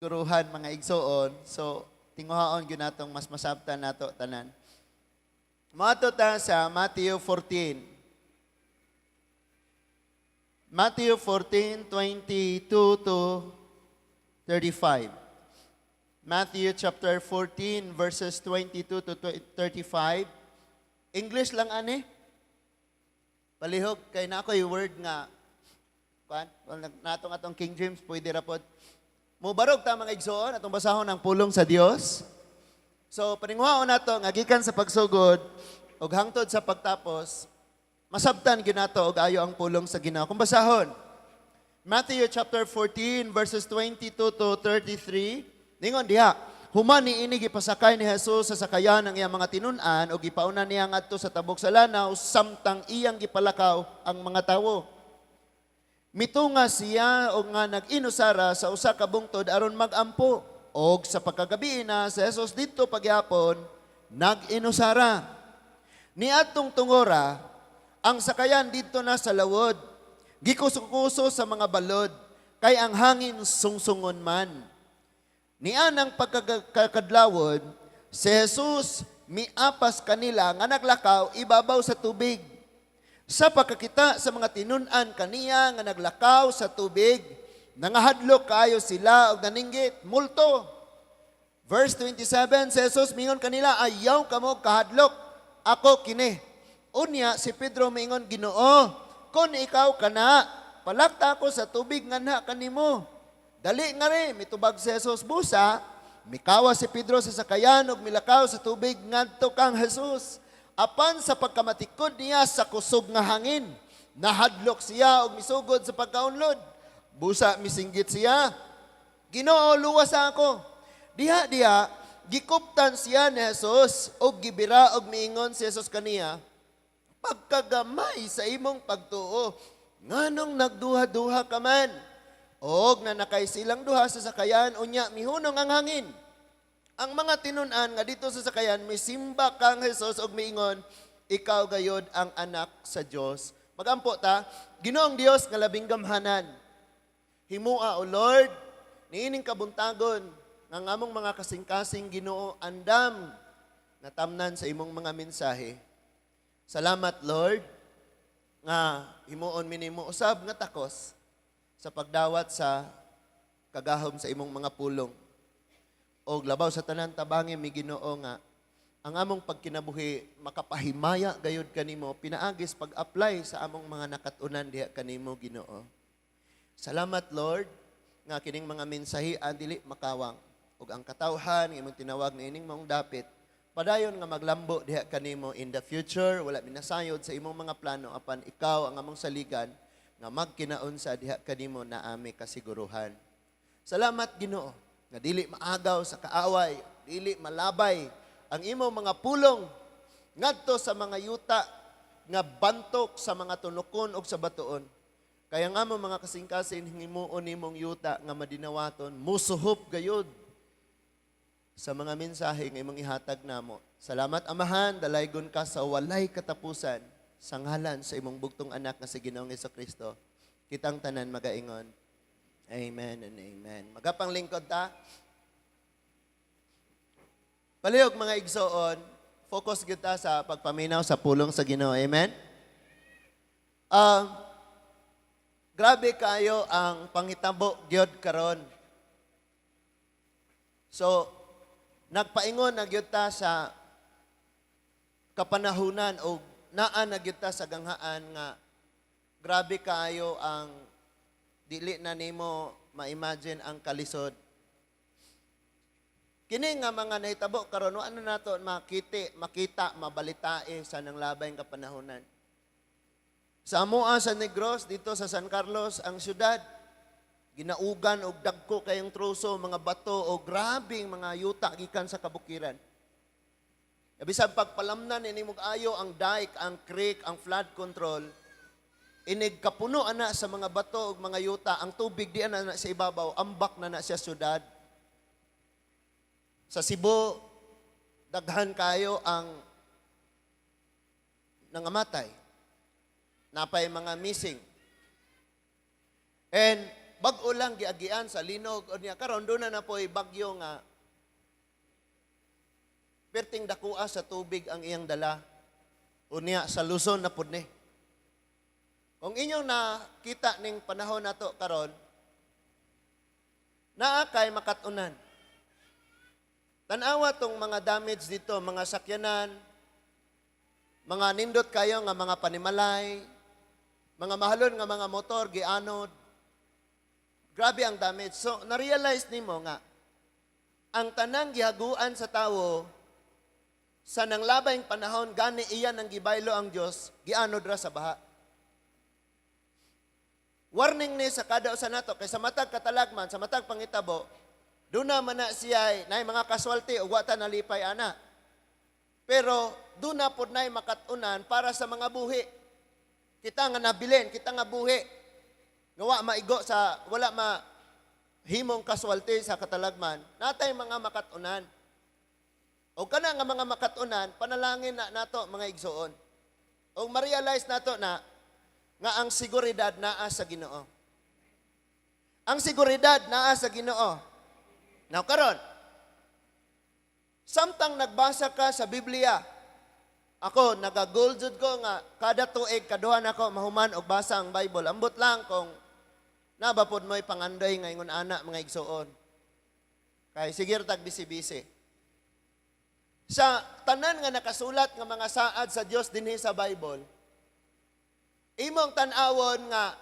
Guruhan, mga igsoon. So, tinguhaon gyud natong mas masabtan nato tanan. Moadto ta sa Matthew 14. Matthew 14, 22 to 35. Matthew chapter 14, verses 22 to 35. English lang ani. Palihog kay naa ko'y word nga kuan, natong atong King James pwede ra pod. Mubarog ta, mga igsoon, atong basahon ang pulong sa Dios. So paninguhaon nato nga gikan sa pagsugod ug hangtod sa pagtapos, masabtan gyud nato og ayo ang pulong sa Ginoo. Kung basahon, Matthew chapter 14 verses 22 to 33, ningon diha, "Human niini, gipasakay ni Jesus sa sakayan ang iyang mga tinun-an ug gipauna niya ngadto sa tabok sa lanaw samtang iyang gipalakaw ang mga tawo. Mitunga siya og nga nag-inusara sa usa ka bungtod aron magampo. Og sa pagkagabi na si Jesus didto pagyapon nag-inusara. Niadtong tungora, ang sakayan didto na sa lawod. Gikuso-kuso sa mga balod, kay ang hangin sungsungon man. Nianang pagkakadlawon, si Jesus miapas kanila nga naglakaw ibabaw sa tubig. Sa pagkakita sa mga tinun-an kaniya nga naglakaw sa tubig, nangahadlok kaayo sila og naninggit, 'Multo!' Verse 27, si Jesus mingon kanila, 'Ayaw kamo kahadlok, ako kini.' Unya, si Pedro mingon, 'Ginoo, kung ikaw kana, palakta ako sa tubig nganha kanimo.' 'Dali ngari,' mitubag si Jesus. Busa, mikawas si Pedro sa sakayan ug milakaw sa tubig ngadto kang Jesus. Apan sa pagkamatikod niya sa kusog nga hangin, nahadlok siya ug misugod sa pagkaunlod. Busa misinggit siya, 'Ginoo, luwas ako.' Diha diha, gikuptan siya ni Jesus ug gibira og miingon si Jesus kaniya, 'Pagkagamay sa imong pagtuo, nganong nagduha-duha ka man?' Og nanakay silang duha sa sakayan, unya mihunong ang hangin. Ang mga tinun-an nga didto sa sakayan misimba kang Jesus og miingon, 'Ikaw gayod ang anak sa Dios.' Magampo ta. Ginoong Dios nga labing gamhanan, himua, O Lord, niining kabuntagon nga ang among mga kasing-kasing, Ginoo, andam natamnan sa imong mga mensahe. Salamat, Lord, nga himuon mi nimo usab nga takos sa pagdawat sa kagahom sa imong mga pulong. Og labaw sa tanan, tabangi mi, Ginoo, nga ang among pagkinabuhi makapahimaya gayud kanimo pinaagis pag-apply sa among mga nakat-unan diha kanimo, Ginoo. Salamat, Lord, nga kining mga mensahe dili makawang ug ang katawhan nga imong tinawag niining maong dapit padayon nga maglambo diha kanimo in the future. Wala minasayod sa imong mga plano, apan ikaw ang among saligan nga magkinaunsa diha kanimo na ami kasiguruhan. Salamat, Ginoo, nga dili maagaw sa kaaway, dili malabay ang imong mga pulong ngadto sa mga yuta nga bantok sa mga tunokon ug sa batuon. Kaya nga mo mga kasing-kasing himuon nimong yuta nga madinawaton, musuhop gayud sa mga mensahe nga imong ihatag namo. Salamat, Amahan, dalaygon ka sa walay katapusan sa ngalan sa imong bugtong anak nga si Ginoong Kristo. Kitang tanan magaingon, "Amen and amen." Magapang lingkod ta. Palihog, mga igsoon, focus kita sa pagpaminaw sa pulong sa Ginoo. Amen? Grabe kayo ang panghitabo gyud karon. So, nagpaingon na gyud ta sa kapanahunan o naa na gyud ta sa ganghaan nga grabe kaayo ang dili na nimo ma-imagine ang kalisod. Kini nga mga nahitabo karon, wa na nato makiti, makita, mabalitae sa nang labay nga kapanahunan. Sa amoa sa Negros, dito sa San Carlos, ang syudad, ginaugan og dagko kayong troso, mga bato o grabing mga yuta gikan sa kabukiran. Bisan pagpalamnan ini mog ayo ang dike, ang creek, ang flood control, inig kapuno ana sa mga bato ug mga yuta, ang tubig di ana na sa ibabaw, ambak na na siya syudad. Sa Cebu, daghan kayo ang nangamatay. Napay mga missing. And bag-o lang giagian sa linog o niya karon doon na na po'y bagyo nga perting dakua sa tubig ang iyang dala. Unya sa Luzon na pud ni. Kung inyong nakita ning panahon nato karon, naa kay makatunan. Tanawa tong mga damage dito, mga sakyanan, mga nindot kayo nga mga panimalay, mga mahalon nga mga motor, gianod. Grabe ang damage. So, na-realize nimo nga, ang tanang gihaguan sa tawo, sa nanglabayng panahon, gani iyan ang gibaylo ang Dios, gianod ra sa baha. Warning ni sa kada usa nato kay sa matag katalagman, sa matag pangitabo, duna man na siya nay mga casualty ug wa ta nalipay ana. Pero duna pod nay makat-unan para sa mga buhi. Kita nga nabilin, kita nga buhi. Nga wa maigo sa wala ma himong casualty sa katalagman, natay mga makat-unan. O kana nga mga makat-unan, panalangin na nato, mga igsoon. O ma-realize nato na nga ang seguridad naa sa Ginoo. Ang seguridad naa sa Ginoo. Now karon, samtang nagbasa ka sa Biblia, ako nagagoal jud ko nga kada tuig kaduha nako mahuman og basa ang Bible. Ambot lang kung naba pod mo'y pangandoy nga ingon ana, mga igsoon. Kay sige ra tag busy-busy. Sa tanan nga nakasulat nga mga saad sa Dios dinhi sa Bible, imong tan-awon nga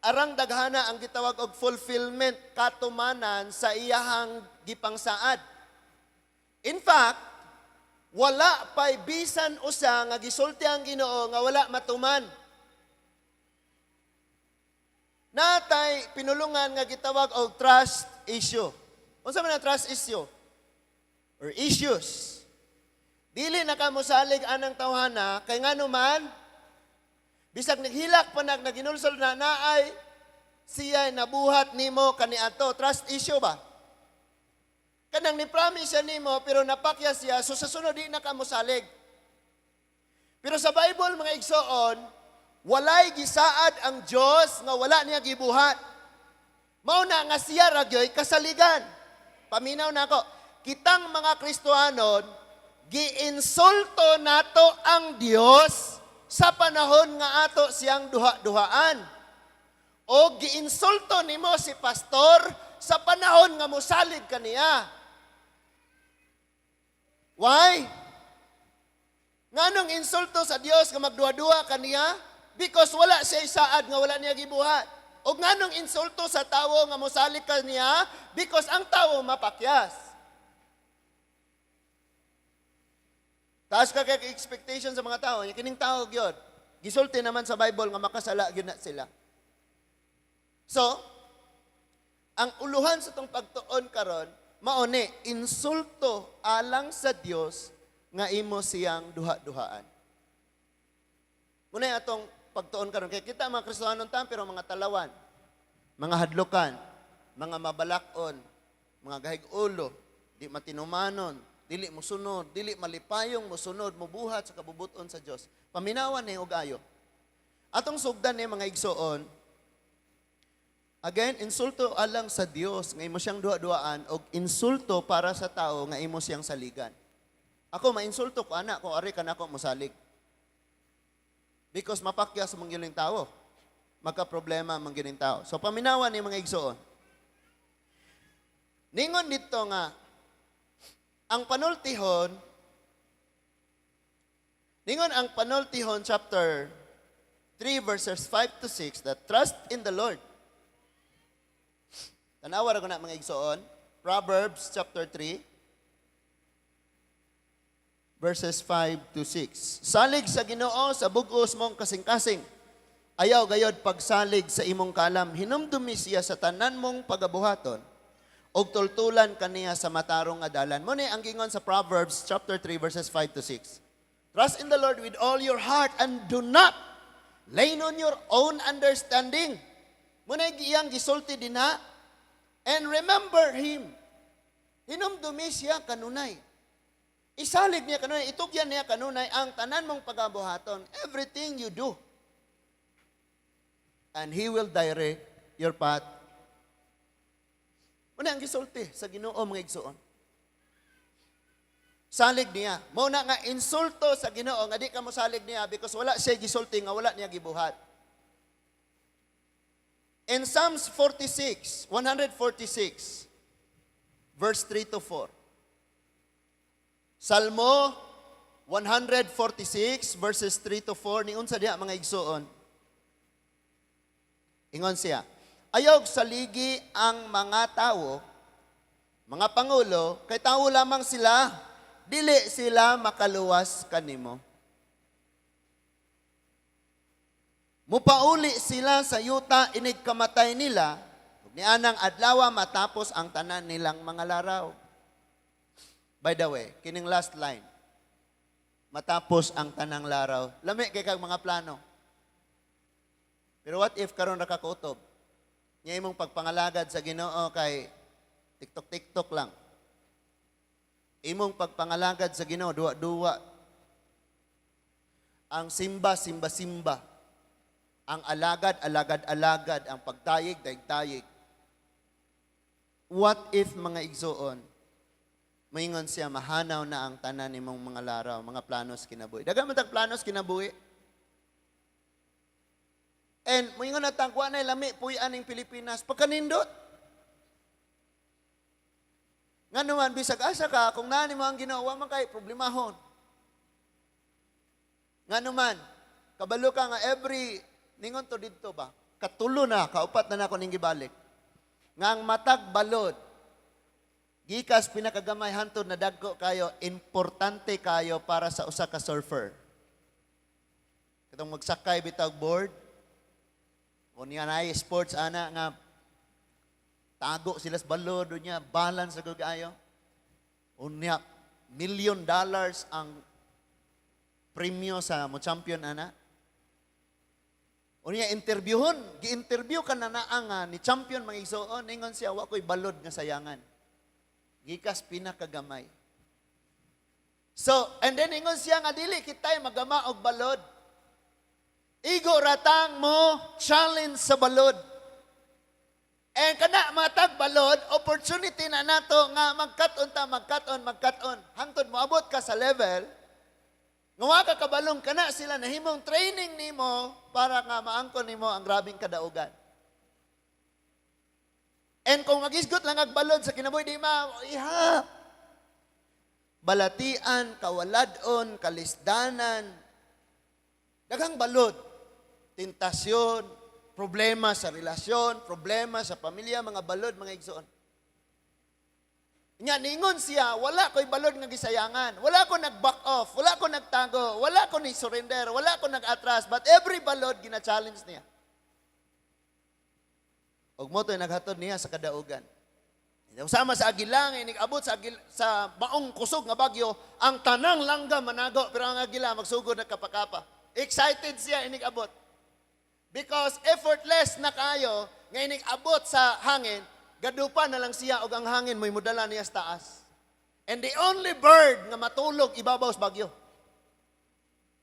arang daghana ang gitawag og fulfillment, katumanan sa iyahang gipangsaad. In fact, wala pa'y bisan usa nga gisulti ang Ginoo nga wala matuman. Natay pinulungan nga gitawag og trust issue. Unsa man ang trust issue? Or issues. Dili na ka mosalig anang tawhana kay ngano man bisag naghilak pa nag naginulsol na naay siya nabuhat nimo kaniadto. Trust issue ba? Kanang ni-promise siya nimo pero napakya siya, so sa sunod di na ka mosalig. Pero sa Bible, mga igsoon, walay gisaad ang Dios nga wala niya gibuhat. Mao na nga siya ra gyoy kasaligan. Paminaw nako. Kitang mga Kristohanon, giinsulto nato ang Dios sa panahon nga ato siyang duha-duhaan. O giinsulto nimo si pastor sa panahon nga mosalig kaniya. Why? Nganong insulto sa Dios nga magduha-duha kaniya? Because wala siya saad nga wala niya gibuhat. O nganong insulto sa tawo nga mosalig kaniya? Because ang tawo mapakyas. Taas ka kay expectation sa mga tao, kining tao gyud. Gisulti naman sa Bible nga makasala gyud na sila. So, ang uluhan sa tong pagtuon karon mao ni insulto alang sa Dios nga imo siyang duha-duhaan. Muna atong pagtuon karon kay kita mga Kristohanon ta pero mga talawan, mga hadlukan, mga mabalakon, mga gahig ulo, di matinumanon, dili mosunod, dili malipayong mosunod, mobuhat sa kabubuton sa Dios. Paminawan ni og ayo. Atong sugdan ni, mga igsoon, again, insulto alang sa Dios nga imo siyang duha-duhaan og insulto para sa tao nga imo siyang saligan. Ako mainsulto ko ana kung ari ka nako mosalig. Because mapakyas man gyud ning tao. Magka-problema man gyud ning tao. So paminawan ni, mga igsoon. Ningon dito nga ang panultihon, ningon ang panultihon chapter 3 verses 5 to 6 that trust in the Lord. Tanawa ra ko na, mga igsoon. Proverbs chapter 3 verses 5 to 6. Salig sa Ginoo sa bug-os mong kasing-kasing. Ayaw gayod pagsalig sa imong kalam. Hinumdumi siya sa tanan mong pagabuhaton og tultulan kaniya sa matarong nga dalan. Mo ni ang gingon sa Proverbs chapter 3 verses 5 to 6. Trust in the Lord with all your heart and do not lean on your own understanding. Mo na iyang gisulti dinha and remember Him. Hinumdumi siya kanunay. Isalig niya kanunay, itugyan niya kanunay ang tanan mong pagabuhaton, everything you do. And He will direct your path. Mao ang gisulti sa Ginoo, mga igsuon. Salig niya. Mao na nga insulto sa Ginoo nga di ka mo salig niya because wala siya gisulti nga wala niya gibuhat. In Psalms 46, 146, verse 3 to 4. Salmo 146, verses 3 to 4, ni unsa diha, mga igsuon? Ingon siya, "Ayaw saligi ang mga tawo, mga pangulo, kay tawo lamang sila, dili sila makaluwas kanimo. Mupauli sila sa yuta inig kamatay nila, ug nianang adlaw matapos ang tanan nilang mga laraw." By the way, kining last line, matapos ang tanang laraw, lami kay kag mga plano. Pero what if karon ra ka kutob? Nya imong pagpangalagad sa Ginoo kay TikTok TikTok lang. Imong pagpangalagad sa Ginoo duwa-duwa. Ang simba simba simba. Ang alagad alagad alagad, ang pagtayig tayig tayig. What if, mga igsuon, maingon siya, mahanaw na ang tanan nimong mga laraw, mga planos kinabuhi? Daghan man tag planos kinabuhi. And moingon na tang na lami puy-an ning Pilipinas pagkanindot. Nga naman bisag asa ka, kung naa nimo ang Ginoo, wa man kay problemahon. Nga naman kabalo ka nga every ningon to didto ba? Katulo na, kaupat na nako ning gibalik. Nga ang matag balod gikas pinakagamay hantod na dagko kayo, importante kayo para sa usa ka surfer. Katong magsakay bitag board, o niya na sports ana nga tago sila sa balod, o niya balance sa kayo. Unya million dollars ang premyo sa mo champion ana. Unya interviewhon, gi-interview ka na naa nga ni champion, mga igsoon, ingon siya, "Wa ko'y balod nga sayangan." Gikas pinakagamay. So, and then ingon siya nga dili kitay magama og balod. Igo ratang mo challenge sa balod. And kana matag balod, opportunity na nato nga magkat-on ta, magkat-on, magkat-on. Hangtod moabot ka sa level, nga wa ka kabalong kana sila nahimong training nimo para nga maangkon nimo ang grabing kadaugan. And kung magisgot lang ag balod sa kinabuhi, di ma, iha. Balatian, kawaladon, kalisdanan, daghang balod. Tentasyon, problema sa relasyon, problema sa pamilya, mga balod, mga igsoon. Nya ningon siya, "Wala ko'y balod nga gisayangan. Wala ko nag-back off, wala ko nagtago, wala ko ni surrender, wala ko nag-atras, but every balod gina-challenge niya." Ug mao to'y naghatod niya sa kadaugan. Sama sa agila nga inig abot sa maong kusog nga bagyo, ang tanang langgam manago, pero ang agila magsugod nagkapakapa. Excited siya inig abot. Because effortless na kayo nga inig abot sa hangin, gadupa na lang siya og ang hangin mo'y modala niya sa taas. And the only bird nga matulog ibabaw sa bagyo.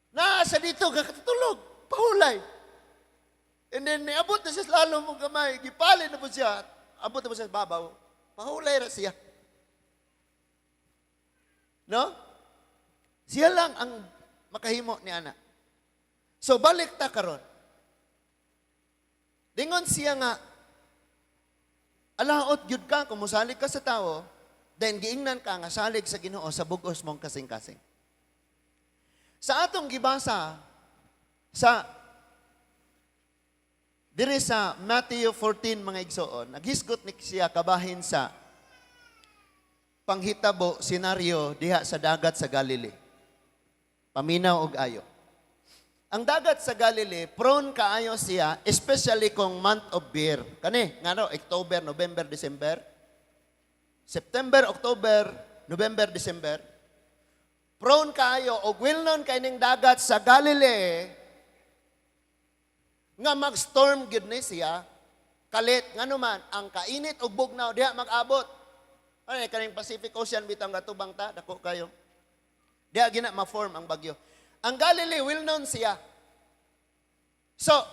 Naa sa dito, kakatulog, pahulay. And then, niabot na siya sa lalom mo gamay, gipalin na po siya, abot na po siya sa babaw, pahulay ra siya. No? Siya lang ang makahimo ni ana. So, balik ta karon. Dingon siya nga, alaot gyud ka kung musalig ka sa tao, then giingnan ka nga salig sa Ginoo sa bugos mong kasing-kasing. Sa atong gibasa sa diri sa Matthew 14, mga igsoon, naghisgot ni siya kabahin sa panghitabo, senaryo diha sa dagat sa Galilee. Paminaw og ayo. Ang dagat sa Galilee, prone kaayo siya, especially kung month of beer. Kani, ngano, October, November, December. September, October, November, December. Prone kaayo og well known kay ning dagat sa Galilee nga mag-storm gyud ni siya kalit, ngano man ang kainit og bugnaw diha mag-abot. Ano kaning Pacific Ocean bitang gatubang ta, dako kayo. Diha gina ma-form ang bagyo. Ang Galilee, well known siya. So,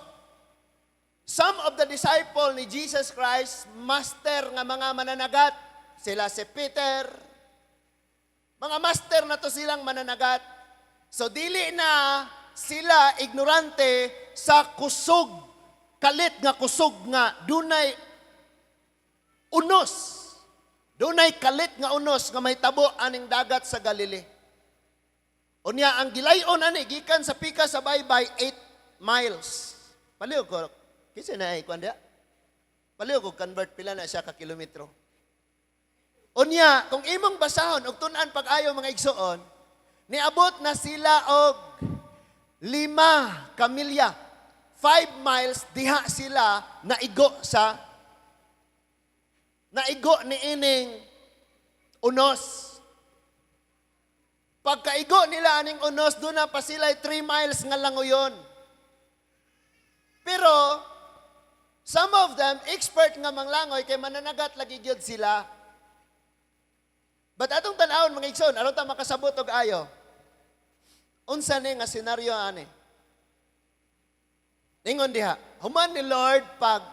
Some of the disciple ni Jesus Christ, master nga mga mananagat. Sila si Peter. Mga master na to silang mananagat. So dili na sila ignorante sa kusog, kalit nga kusog nga dunay unos. Dunay kalit nga unos nga mahitabo aning dagat sa Galilee. Unya ang gilayon ani gikan sa pikas sa baybay, 8 miles. Palihog ko kinsa na ay kuan diha? Palihog ko convert pila na siya ka kilometro. Unya kung imong basahon og tun-an pag-ayo, mga igsoon, niabot na sila og 5 kamilya. 5 miles diha sila naigo ni ining unos. Pagkaigo nila aning unos, doon na pa sila 3 miles nga languyon. Pero, some of them, expert nga manglangoy, kay mananagat lagi gyud sila. But atong tan-awon, mga igsoon, aron ta makasabot og ayo. Unsa ni nga senaryo ani? Ningon diha, human ni Lord pag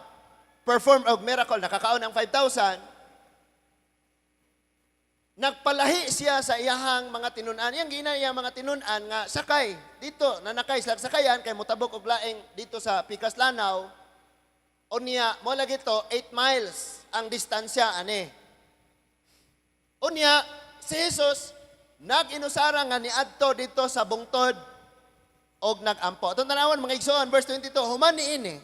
perform og miracle, nakakaon ang 5,000, nagpalahi siya sa iyahang mga tinun-an. Iyang gina iyang mga tinun-an nga sakay dito, nanakay sila sakayan kay motabok og laing dito sa pikas lanaw. Unya, mo lagi to 8 miles ang distansya ani. Unya, si Jesus nag-inusara nga niadto dito sa bungtod og nagampo. Atong tanawon, mga igsoon, verse 22, human niini,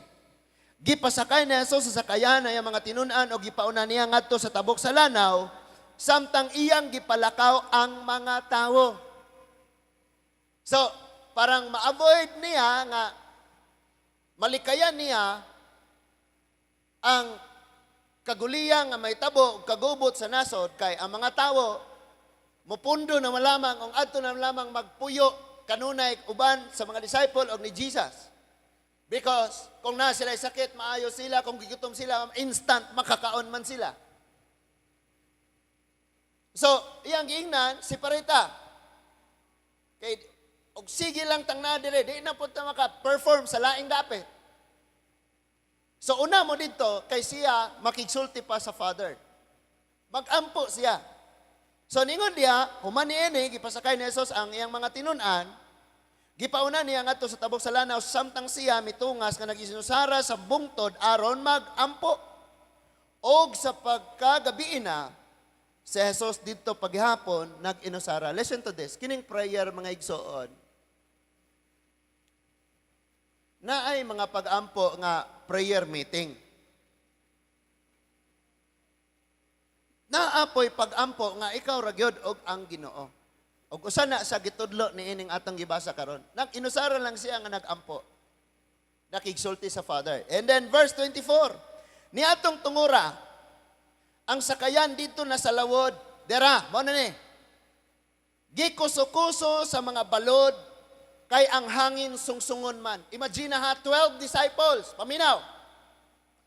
gipasakay ni Jesus sa sakayan ang mga tinun-an og gipauna niya ngadto sa tabok sa lanaw samtang iyang gipalakaw ang mga tawo. So, parang ma-avoid niya nga malikayan niya ang kaguliya nga mahitabo, kagubot sa nasod kay ang mga tawo mupundo na malamang ang adto na lamang magpuyo kanunay uban sa mga disciple og ni Jesus. Because kung na sila sakit, maayo sila, kung gigutom sila, instant makakaon man sila. So, iyang giingnan, separate. Kay og sige lang tang na dire, di na pud ta maka-perform sa laing dapit. So una mo dito kay siya makigsulti pa sa Father. Magampo siya. So ningon diha, human niini, gipasakay ni Jesus ang iyang mga tinun-an, gipauna niya ngadto sa tabok sa lanaw samtang siya mitungas nga nagisinusara sa bungtod aron magampo. Og sa pagkagabi na, si Jesus didto paghapon nag-inusara. Listen to this. Kining prayer, mga igsoon. Naay mga pag-ampo nga prayer meeting. Naapoy pag-ampo nga ikaw ra gyud og ang Ginoo. Og usa na sa gitudlo ni ining atong gibasa karon. Nag-inusara lang siya nga nag-ampo. Nakigsulti sa Father. And then verse 24. Niatong tungura, ang sakayan dito na sa lawod, dera, mo na ni. Gikuso-kuso sa mga balod, kay ang hangin sungsungon man. Imagine ha, 12 disciples, paminaw.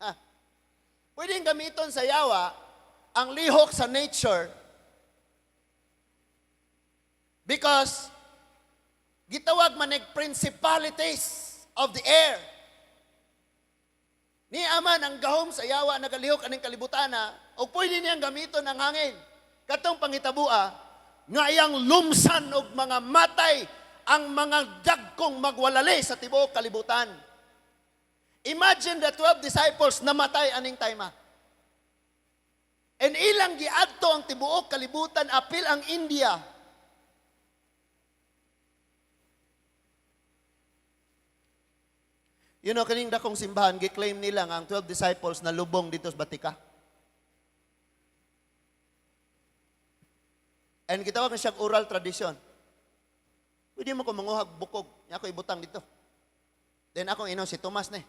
Ah, pwedeng gamiton sa yawa ang lihok sa nature because gitawag man og principalities of the air. Ni aman ang gahom sa yawa nagalihok aning kalibutana o pwede niyang gamiton ang hangin. Katong pangitabua nga iyang lumsan og mga matay ang mga dagkong magwalali sa tibuok kalibutan. Imagine the 12 disciples namatay aning time. And ilang giadto ang tibuok kalibutan, apil ang India. Kaning dakong simbahan, gi-claim nila nga ang 12 disciples na lubong dito sa Batika. And gitawag na siyang oral tradition. Pwede mo ko manguhag bukog, nya ako ibutang dito. Then akong ino si Tomas na eh.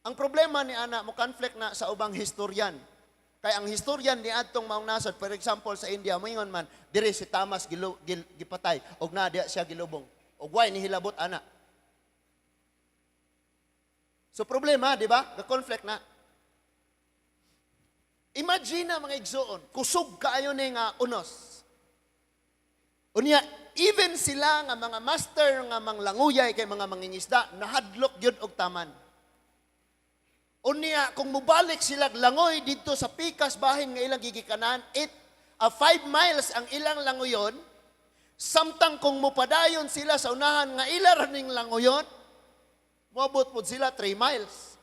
Ang problema ni ana mo conflict na sa ubang historian. Kay ang historian ni adtong maong nasod, for example sa India, moingon man diri si Thomas gipatay og naa diha siya gilubong. Og way ni hilabot ana. So problema, di ba? Ga-conflict na. Imagine na, mga igsoon, kusog kaayo ni nga unos. Unya, Even sila nga mga master nga manglanguyay kay mga mangingisda, nahadlok gyud og taman. Unya, kung mubalik sila langoy didto sa pikas bahin nga ilang gigikanan, it 5 miles ang ilang languyon, samtang kung mupadayon sila sa unahan nga ila ra ning languyon, moabot pod sila 3 miles.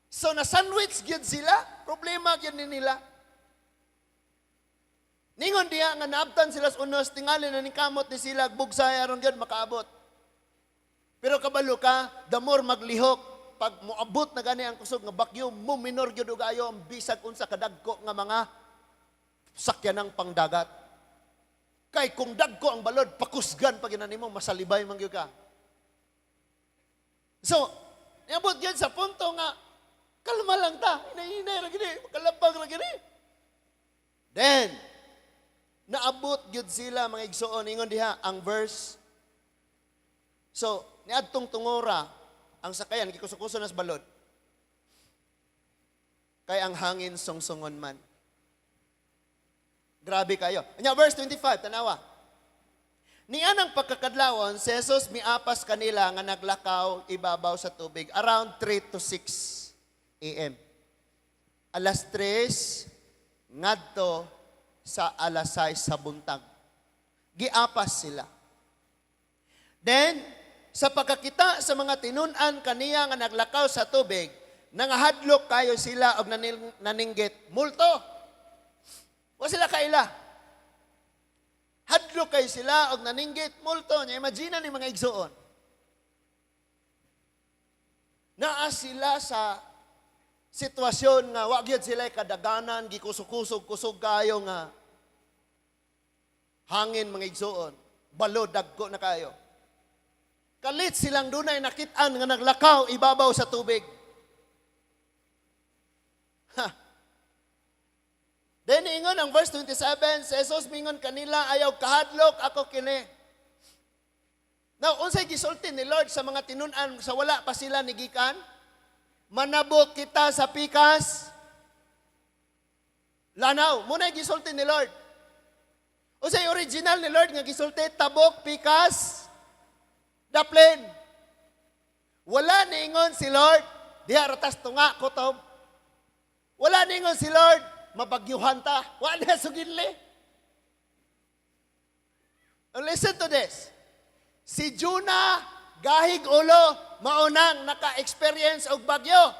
So na sandwich gyud sila, problema gyud ni nila. Ningon diha nga naabtan sila sa unos, tingali na ning kamot ni sila bugsay aron gyud makaabot. Pero kabalo ka, the more maglihok, pag moabot na gani ang kusog nga bagyo, mo minor gyud og ayo ang bisag unsa kadagko nga mga sakyanang pangdagat. Kay kung dagko ang balod, pakusgan pag nimo, masalibay man gyud ka. So, niabot gyud sa punto nga kalma lang ta, hinay-hinay ra gini, kalabag ra gini. Then, naabot gyud sila, mga igsoon, ingon diha ang verse. So, niadtong tungora ang sakayan, gikuso-kuso na sa balod. Kay ang hangin songsonon man. Grabe kayo. Anya, verse 25, tanawa. Nianang pagkakadlawon, si Jesus miapas kanila nga naglakaw ibabaw sa tubig around 3 to 6 a.m. Alas 3 ngadto sa alas 6 sa buntag. Giapas sila. Then, sa pagkakita sa mga tinun-an kaniya nga naglakaw sa tubig, nangahadlok kayo sila og naninggit, "Multo!" Wa sila kaila. Hadlok kayo sila og naninggit, "Multo!" Nya imagine ni, mga igsoon. Naa sila sa sitwasyon nga wa gyud sila kadaganan, gikuso-kusog kusog kayo nga hangin, mga igsoon. Balod dagko na kayo. Kalit silang dunay nakit-an nga naglakaw ibabaw sa tubig. Ha. Then ingon ang verse 27, si Jesus mingon kanila, "Ayaw kahadlok, ako kini." Now, unsay gisulti ni Lord sa mga tinun-an sa wala pa sila nigikan? "Manabok kita sa pikas lanaw." Mao na gisulti ni Lord. Unsay original ni Lord nga gisulti? "Tabok pikas daplin." Wala niingon si Lord, "Diha ra tas tunga kutob." Wala niingon si Lord, "Mabagyuhan ta." Wala na sugidli. Now listen to this. Si Jonah, gahig ulo, maunang naka-experience og bagyo.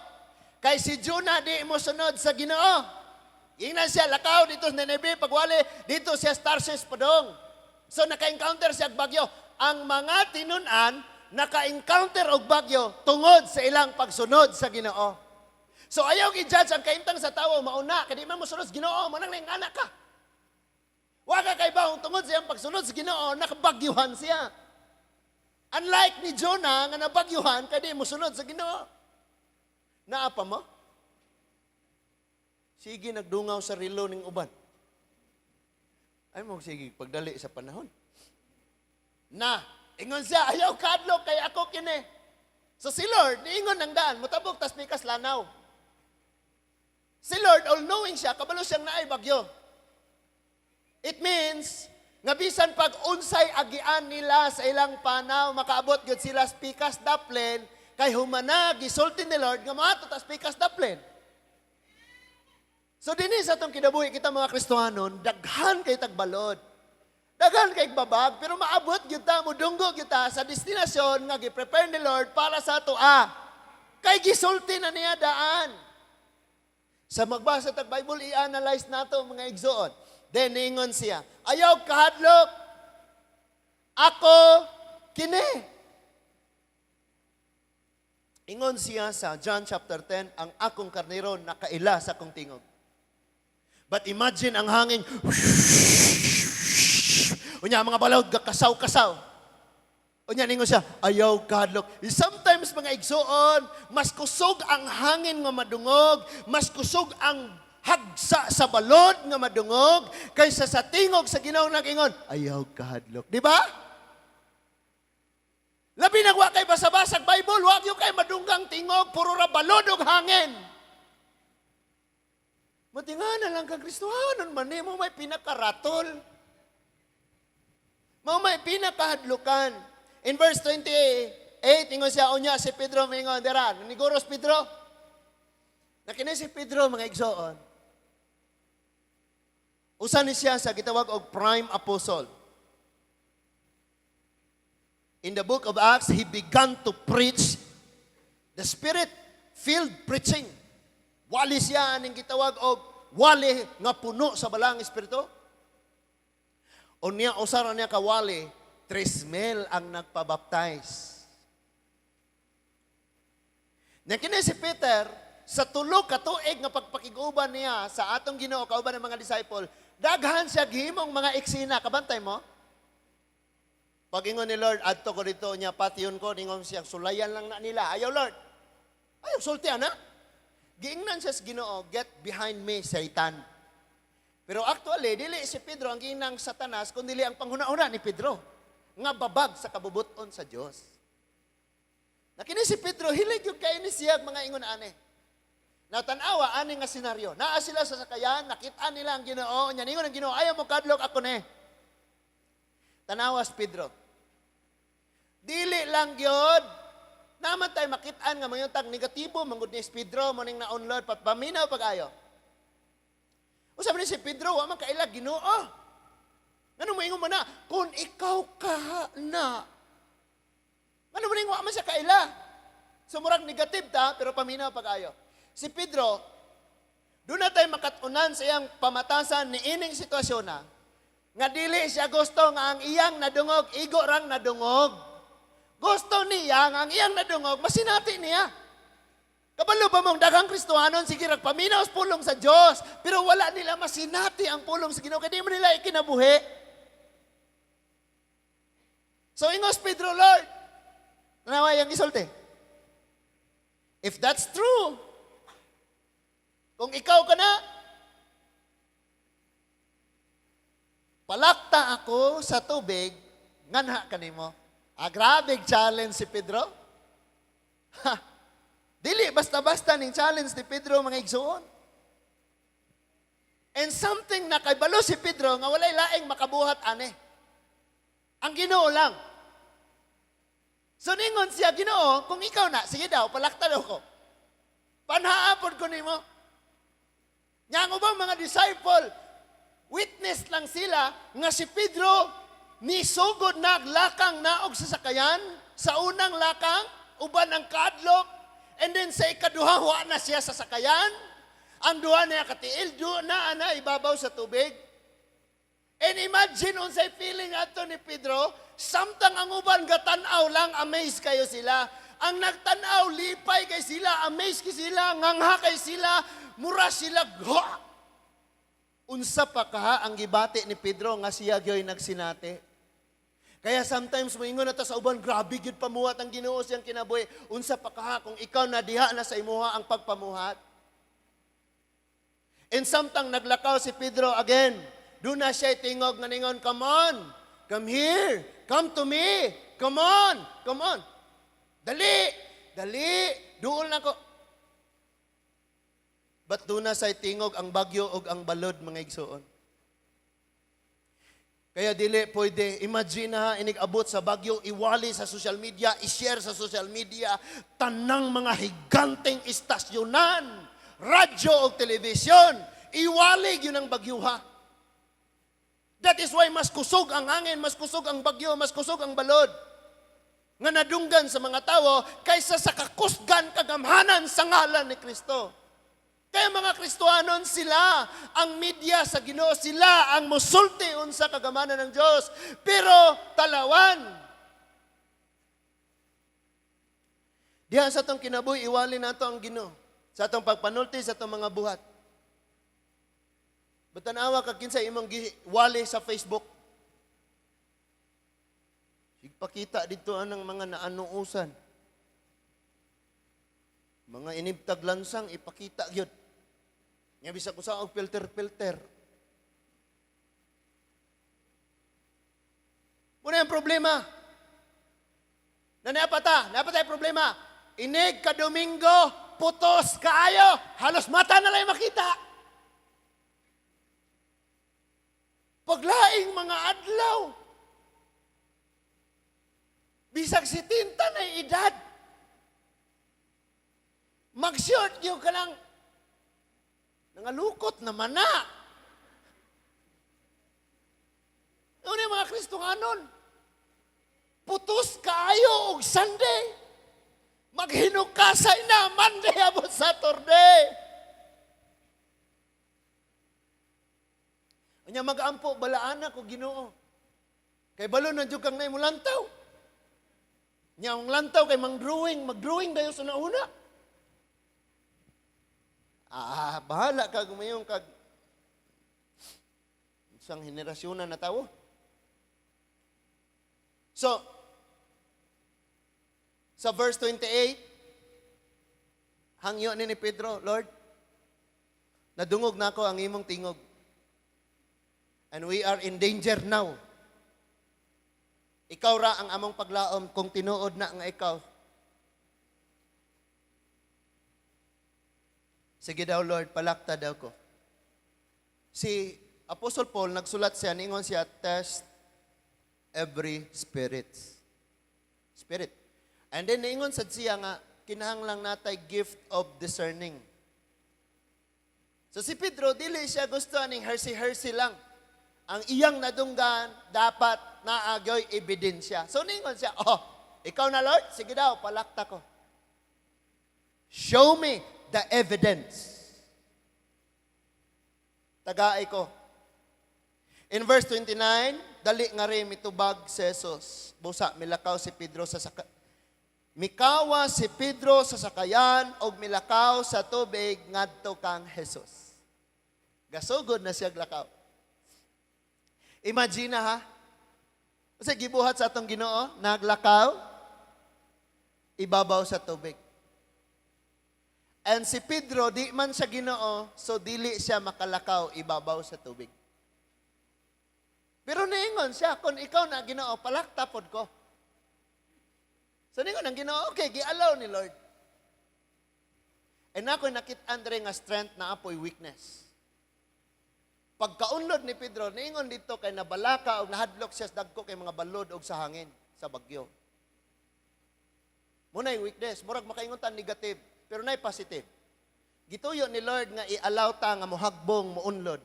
Kay si Jonah di mo sunod sa Ginoo. Ingnan siya, lakaw dito sa Nineveh, pagwali, dito siya sa Tarsus padong. So naka-encounter siya og bagyo. Ang mga tinun-an, naka-encounter og bagyo tungod sa ilang pagsunod sa Ginoo. So ayaw i-judge ang kahimtang sa tawo mauna, kay di man mo sunod sa Ginoo, mao nang anak ka. Wa ka kay bawong tungod sa iyang pagsunod sa Ginoo, nakabagyuhan siya. Unlike ni Jonah nga nabagyuhan kay di mo sunod sa Ginoo. Naa pa mo? Sige nagdungaw sa relo ning uban. Ay mo sige pagdali sa panahon. Na, ingon siya, "Ayaw kadlok kay ako kini." So si Lord, niingon ng daan, "Mutabok tas pikas lanaw." Si Lord, all-knowing siya, kabalo siyang naay bagyo. It means, nga bisan pag unsay agian nila sa ilang panaw, makaabot gyud sila sa pikas daplin, kay humana gisulti ni Lord nga moadto tas pikas daplin. So dinhi sa atong kinabuhi kita mga Kristohanon, daghan kay tagbalod. Daghan kay babag, pero maabot gyud ta, mudunggo gyud ta sa destinasyon nga gi-prepare ni Lord para sa ato ah. Kay gisulti na niya daan. Sa magbasa tag Bible, i-analyze nato, mga igsoon. Then ningon siya, "Ayaw kahadlok. Ako kini." Ingon siya sa John chapter 10, "Ang akong karnero nakaila sa akong tingog." But imagine ang hangin. Unya mga balod gakasaw-kasaw. Unya ningon siya, "Ayaw kahadlok." Sometimes, mga igsoon, mas kusog ang hangin nga madungog, mas kusog ang hagsa sa balod nga madungog kaysa sa tingog sa Ginoo nag-ingon, "Ayaw kahadlok." Di ba? Labi na wa kay basa-basag Bible, wa gyud kay madunggang tingog, puro ra balod og hangin. Matingana lang kang Kristohanon man nimo may pinakaratol. Mao may pinakahadlukan. In verse 28, ingon siya, unya si Pedro mingon, dira, niguros Pedro. Na kini si Pedro, mga igsoon, usa ni siya sa gitawag og prime apostle. In the book of Acts, he began to preach the Spirit-filled preaching. Wali siya aning gitawag og wali nga puno sa Balaang Espiritu. Unya usa ra niya ka wali, 3,000 ang nagpabaptize. Na kini si Peter, sa 3 ka tuig nga pagpakig-uban niya sa atong Ginoo kauban ng mga disciple, daghan siya gihimong mga eksena. Kabantay mo? Pag ingon ni Lord, "Adto ko dito niya, patyon ko," ningon siya, "Sulayan lang na nila." "Ayaw, Lord. Ayaw, sulti ana." Giingnan siya sa Ginoo, "Get behind me, Satan." Pero actually, dili si Pedro ang giingnang Satanas, kundi ang panghuna-huna ni Pedro nga babag sa kabubuton sa Dios. Na kini si Pedro, hilig gyud kay ni siya mga ingon ani. Natanawa ani nga senaryo. Naa sila sa sakayan, nakita nila ang Ginoo, nya ningon ang Ginoo, "Ayaw mo kadlok, ako ni." Tanawas Pedro. Dili lang gyud. Naman tayo makitaan nga mga tag negatibo manggod ni Pedro mo ning naon, Lord, paminaw pag-ayo. Usa man ni si Pedro, wa man kaila Ginoo. Ngano moingon mo na kung ikaw ka na? Ngano mo ning wa man siya kaila? So murag negative ta, pero paminaw pag-ayo. Si Pedro, duna tay makatunan sa iyang pamatasan ni ining sitwasyon na nga dili siya gusto nga ang iyang nadungog, igo rang nadungog. Gusto niya nga ang iyang nadungog, masinati niya. Kabalo ba mong daghang Kristohanon, sige rag paminaw sa pulong sa Dios, pero wala nila masinati ang pulong sa Ginoo kay di man nila ikinabuhi. So ingos Pedro, "Lord," tanawa yang isulti. "If that's true, kung ikaw ka na, palakta ako sa tubig, nganha kanimo." Ah, grabe challenge si Pedro. Ha, dili basta-basta ning challenge ni Pedro, mga igsuon. And something na kaybalo si Pedro nga walay laing makabuhat ane. Ang Ginoo lang. So ningon siya, "Ginoo, kung ikaw na, sige daw, palakta daw ko. Panhaapod ko nimo." Nya ang ubang mga disciple, witness lang sila nga si Pedro nisugod naglakang naog sa sakayan, sa unang lakang, uban ang kadlok, and then sa ikaduha, wa na siya sa sakayan. Ang duha niya katiil, duha na ana ibabaw sa tubig. And imagine unsay feeling ato ni Pedro, samtang ang uban gatan-aw lang, amazed kayo sila. Ang nagtan-aw, lipay kay sila, amazed kay sila, ngangha kay sila, mura sila, ha! Unsa pa kaha ang gibati ni Pedro nga siya gyoy nagsinati? Kaya sometimes moingon na ta sa uban, "Grabe gyud pamuhat ang Ginoo siyang kinabuhi." Unsa pa kaha kung ikaw na diha na sa imuha ang pagpamuhat? And samtang naglakaw si Pedro again, doon na siya tingog nga ningon, "Come on, come here, come to me, come on, come on. Dali, dali, duol na ko." But doon na sa tingog ang bagyo og ang balod, mga igsuon. Kaya dili pwede, imagine na inig-abot sa bagyo, iwali sa social media, i-share sa social media, tanang mga higanteng istasyonan, radyo o telebisyon, iwali yun ang bagyo ha. That is why mas kusog ang hangin, mas kusog ang bagyo, mas kusog ang balod nga nadunggan sa mga tao kaysa sa kakusgan kagamhanan sa ngalan ni Kristo. Kaya mga Kristohanon, sila ang media sa Ginoo, sila ang musulti unsa kagamanan ng Dios. Pero talawan. Diha sa atong kinabuhi, iwali nato ang Ginoo sa atong pagpanulti, sa atong mga buhat. Batanawa kag kinsa imong giwali sa Facebook. Igpakita dito anang mga naanuusan. Mga inibtag lansang ipakita gyud. Nga bisag usa og filter-filter. Muna yung problema. Na napata, napata yung problema. Inig ka Domingo, putos kaayo, halos mata na lang makita. Paglaing mga adlaw. Bisag 70 na edad. Mag-short gyud ka lang. Nangalukot naman na. Ano yung mga Kristohanon? Putos kaayo og Sunday. Maghinukasay na Monday abot Saturday. Unya mag-ampo balaan ko Ginoo. Kay balo na jud kang naay mulantaw. Nya ang lantaw kay mang-drawing, mag-drawing dayon sa nauna. Ah, bahala ka gumayon kag isang henerasyon na tawo. So, sa verse 28, hangyo ni Pedro, "Lord, nadungog na ako ang imong tingog. And we are in danger now. Ikaw ra ang among paglaom kung tinuod na nga ikaw. Sige daw, Lord, palakta daw ko." Si Apostle Paul, nagsulat siya, ningon siya, "Test every spirit." Spirit. And then, ningon sad siya nga, kinahanglang natay gift of discerning. So si Pedro, dili siya gusto aning hersey-hersey lang. Ang iyang nadunggan, dapat naagoy ebidensya. So ningon siya, "Oh, ikaw na, Lord, sige daw, palakta ko. Show me the evidence. Tagaay ko." In verse 29, dali nga rin mitubag si Jesus. Busa, milakaw si Pedro sa saka. Mikawa si Pedro sa sakayan og milakaw sa tubig ngadto kang Jesus. Gasugod na siya lakaw. Imagine na ha. Kasi gibuhat sa atong Ginoo, naglakaw ibabaw sa tubig. And si Pedro, di man siya Ginoo, so dili siya makalakaw ibabaw sa tubig. Pero niingon siya, "Kung ikaw na Ginoo, palakta pod ko." So ningon ang Ginoo, okay, gialaw ni Lord. And ako nakit-an diri nga strength na apoy weakness. Pagkaunlod ni Pedro, niingon dito kay nabalaka og nahadlok siya sa dagko kay mga balod og sa hangin sa bagyo. Muna'y weakness, murag makaingon ta negative, pero nay positive. Gituyo ni Lord nga i-allow ta nga mohagbong mounlod.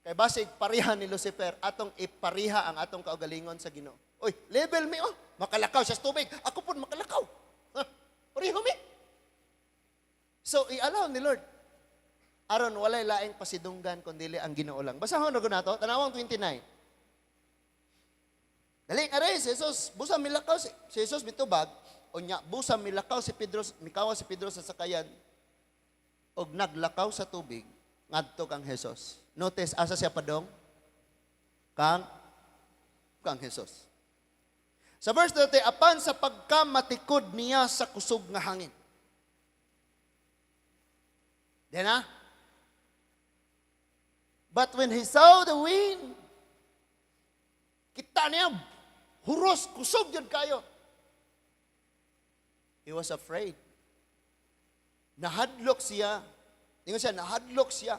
Kay basig pareha ni Lucifer, atong ipariha ang atong kaugalingon sa Ginoo. "Oy, level mi oh, makalakaw siya sa tubig. Ako pud makalakaw. Ha, pareho mi." So i-allow ni Lord. Aron walay laing pasidunggan kun dili ang Ginoo lang. Basahon ra nato, tanawang 29. Dali nga si Jesus, busa milakaw si Jesus mitubag, unya busa milakaw si Pedro, mikawa si Pedro sa sakayan og naglakaw sa tubig ngadto kang Jesus. Notice asa siya padong? Kang Jesus. Sa verse 30, apan sa pagkamatikod niya sa kusog nga hangin. Then ah, but when he saw the wind, kita niya, huros, kusog yun kayo. He was afraid. Nahadlok siya. Ingon siya, nahadlok siya.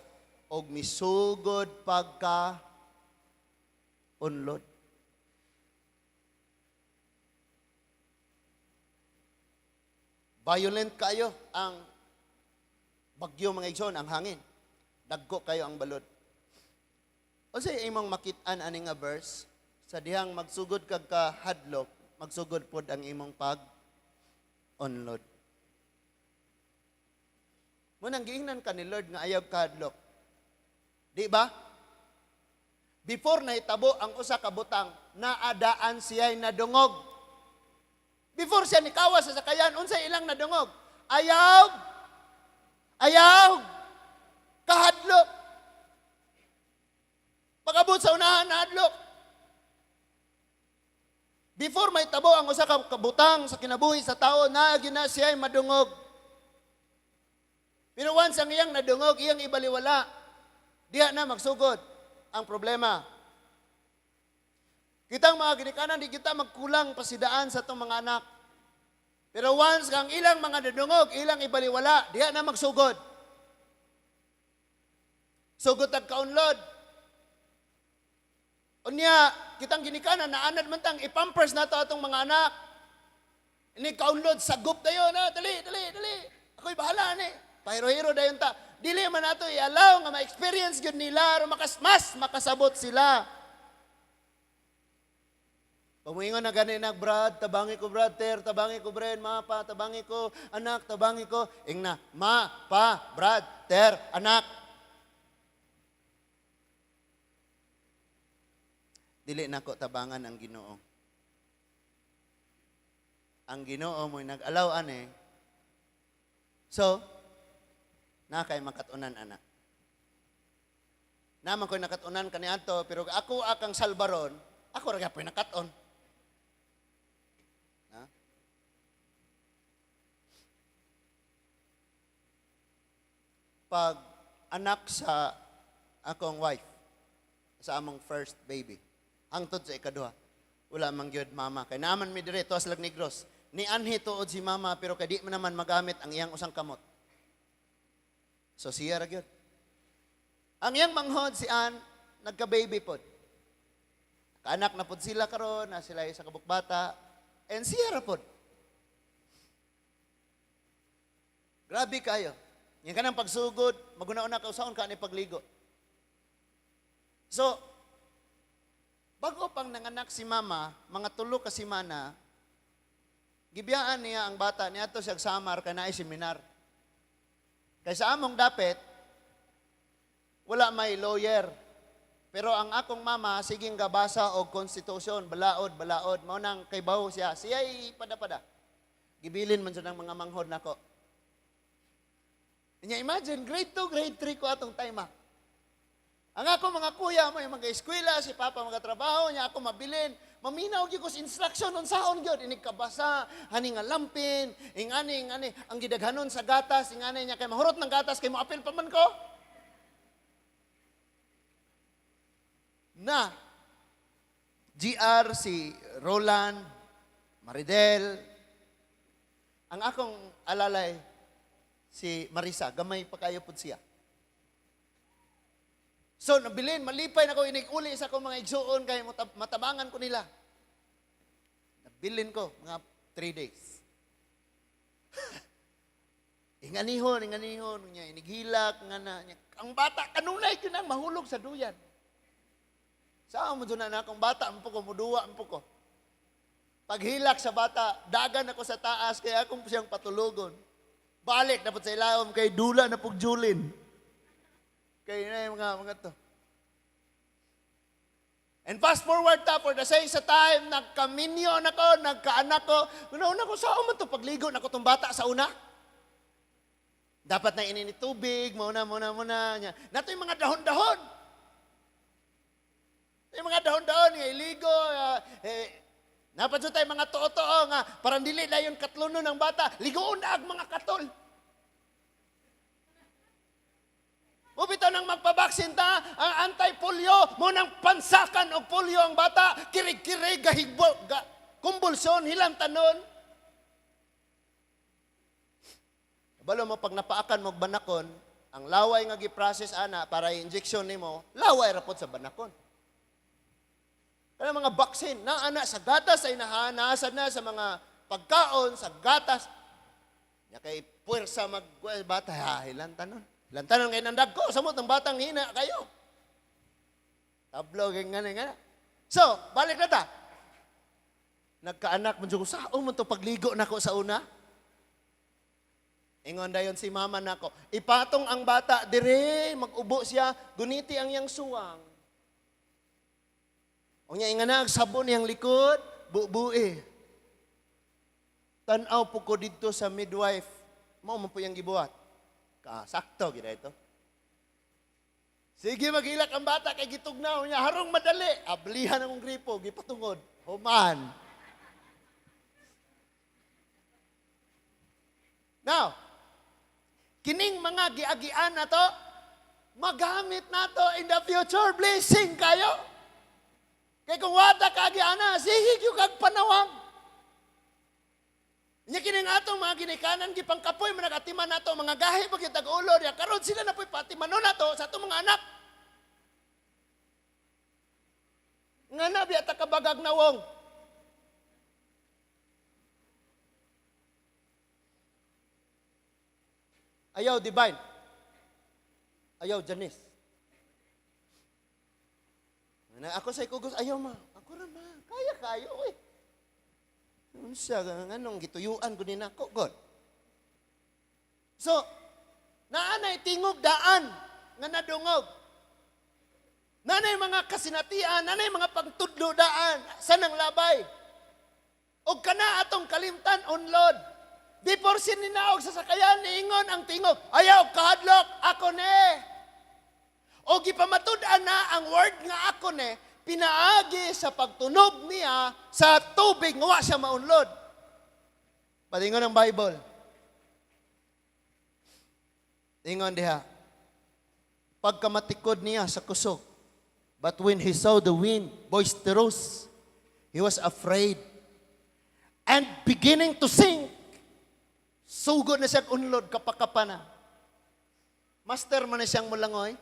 Og misugod pagka unlod. Violent kayo ang bagyo, mga igsoon, ang hangin. Dagko kayo ang balod. O sa imong makit-an ani nga verse, sa dihang magsugod kag kahadlok, magsugod pod ang imong pag unlod. Munang giingnan ka ni Lord nga ayaw kahadlok. Di ba? Before nahitabo ang usa ka butang, naadaan siya'y nadungog. Before siya nikawa sa sakayan, unsay ilang nadungog? Ayaw! Ayaw! Kahadlok! Pag-abot sa unahan, nahadlok. Before may tabo ang usa ka kabutang sa kinabuhi sa tao, naagi na siya'y madungog. Pero once ang iyang nadungog, iyang ibaliwala, diha na magsugod ang problema. Kitang mga ginikanan, di kita magkulang pasidaan sa itong mga anak. Pero once ang ilang mga nadungog, ilang ibaliwala, diha na magsugod. Sugod ang kaunlod. Unya, kitang ginikanan, naanad man tang ipampers na to atong mga anak. Ini kaunlod sagup dayon ha, dali, dali, dali. Ako'y bahala ni. Pahiro-hiro dayon ta. Dili man nato i-allow nga ma-experience gyud nila aron mas makasabot sila. Pamuingon na gani nag Brad, tabangi ko Brad, ter, tabangi ko Bren, ma, pa, tabangi ko, anak, tabangi ko. Ingna, ma, pa, Brad, ter, anak. Dili nako tabangan ang Ginoo. Ang Ginoo mo'y nag-alaw ane. So, na kay makatunan anak. Naman ko'y nakatunan kaniadto, pero ako akang salbaron, ako ra gyapon nakaton. Ha? Pag anak sa akong wife, sa among first baby, hangtod sa ikaduha, wala man gyud mama. Kay naman mi dire tuas lag Negros. Ni anhi tuod si mama pero kay di man naman magamit ang iyang usang kamot. So siya ra gyud. Ang iyang manghod si Ann, nagka-baby pod. Kaanak na pod sila karon, na sila isa ka bata, and siya ra pod. Grabe kayo. Yang kanang pagsugod, maguna-una ka usaon ka ni pagligo. So, bago pang nanganak si mama, mga 3 ka semana, gibiyaan niya ang bata niya ato siya Samar kay naay seminar. Kay sa among dapit, wala may lawyer. Pero ang akong mama, siging gabasa og konstitusyon, balaod, balaod. Mao nang kay bawo siya. Siya'y pada-pada. Gibilin man siya ng mga manghod nako. Nya imagine, grade 2, grade 3 ko atong time ah. Ang ako mga kuya, may mga eskwela, si papa mga trabaho, niya ako mabilin. Maminaw gyud ko sa instruction unsaon gyud inig kabasa, hani nga lampin, ingani ingani ang gidaghanon sa gatas, ingani niya kay mahurot ng gatas kay moapil pa man ko. Na GR si Roland, Maridel, ang akong alalay si Marisa, gamay pa kayo pud siya. So, nabilin, malipay na ko, inig-uli sa akong mga igsuon, kay matabangan ko nila. Nabilin ko, mga 3 days. Inganihon, inganihon, niya, inighilak, nga na, niya. Ang bata, kanunay yun ang mahulog sa duyan. Saan mo dyan na akong bata, ampo ko, muduwa, ampo ko. Paghilak sa bata, dagan ako sa taas, kaya akong siyang patulugon. Balik na po sa ilawom, kay dula na pong julin. Kay na yung mga to. And fast forward ta, for the same sa time, nagkaminyo na ko, nagkaanak ko. Una-una ko, saan man to pagligo na ko tong bata sa una? Dapat na inini tubig, mauna, muna, muna. Nato yung mga dahon-dahon. Yung mga dahon-dahon, nga iligo, napadyo tayo mga too-too, nga parang dili na yung katluno ng bata, ligoon na ang mga katol. Mubito nang magpabaksin ta, ang anti-polio, mo nang pansakan og polio ang bata, kirig-kirig, gahigbo, kumbulsyon, hilantanon. Kabalo mo, pag napaakan mo og banakon, ang laway nga gi-process ana para i-injection nimo, laway ra pod sa banakon. Kaya mga vaccine, na ana sa gatas ay nahanasad na sa mga pagkaon, sa gatas. Nya kay puwersa mag bata, ha, hilantanon. Hilantanon kay nang dagko, samot ng batang hina kayo. Tablo kay ngani nga. So, balik na ta. Nagkaanak man jud ko, sao man to pagligo nako sa una? Ingon dayon si mama nako, ipatong ang bata dire, mag-ubo siya, guniti ang iyang suwang. Unya inga na, sabon niyang likod, bubue. Tan-aw po ko didto sa midwife. Mao man po iyang gibuhat. Kasakto gid ito. Sige, maghilak ang bata kay gitugnaw niya, harong madali. Ablihan akong gripo, gipatungod. Human. Now, kining mga giagian na to, magamit na to in the future. Blessing kayo. Kay kung wata ka agiana, sige gyud kag panawag. Nya kining atong mga ginikanan gipangkapoy man nagatiman nato mga gahi pag tag ulo niya karon sila na poy patimanon nato sa atong mga anak. Nga na biya ta kabagag nawong. Ayaw, Divine. Ayaw, Janice. Na ako sa ikugos, ayaw ma. Ako ra ma. Kaya kayo eh. Unsa nganong gituyuan ko ni nako God. So, naanay tingog daan nga nadungog. Nanay mga kasinatian, nanay mga pagtudlo daan sa nang labay. Og kana atong kalimtan unlod. Before sininaog sa sakayan, niingon ang tingog, "Ayaw kahadlok, ako ne." O gipamatud-an na ang word nga "ako ne", pinaagi sa pagtunob niya sa tubig nga wa siya maunlod. Patingon ang Bible. Ingon diha. Pagkamatikod niya sa kusog. But when he saw the wind boisterous, he was afraid. And beginning to sink, sugod na siya unlod, kapakapa na. Master man na siyang mulangoy.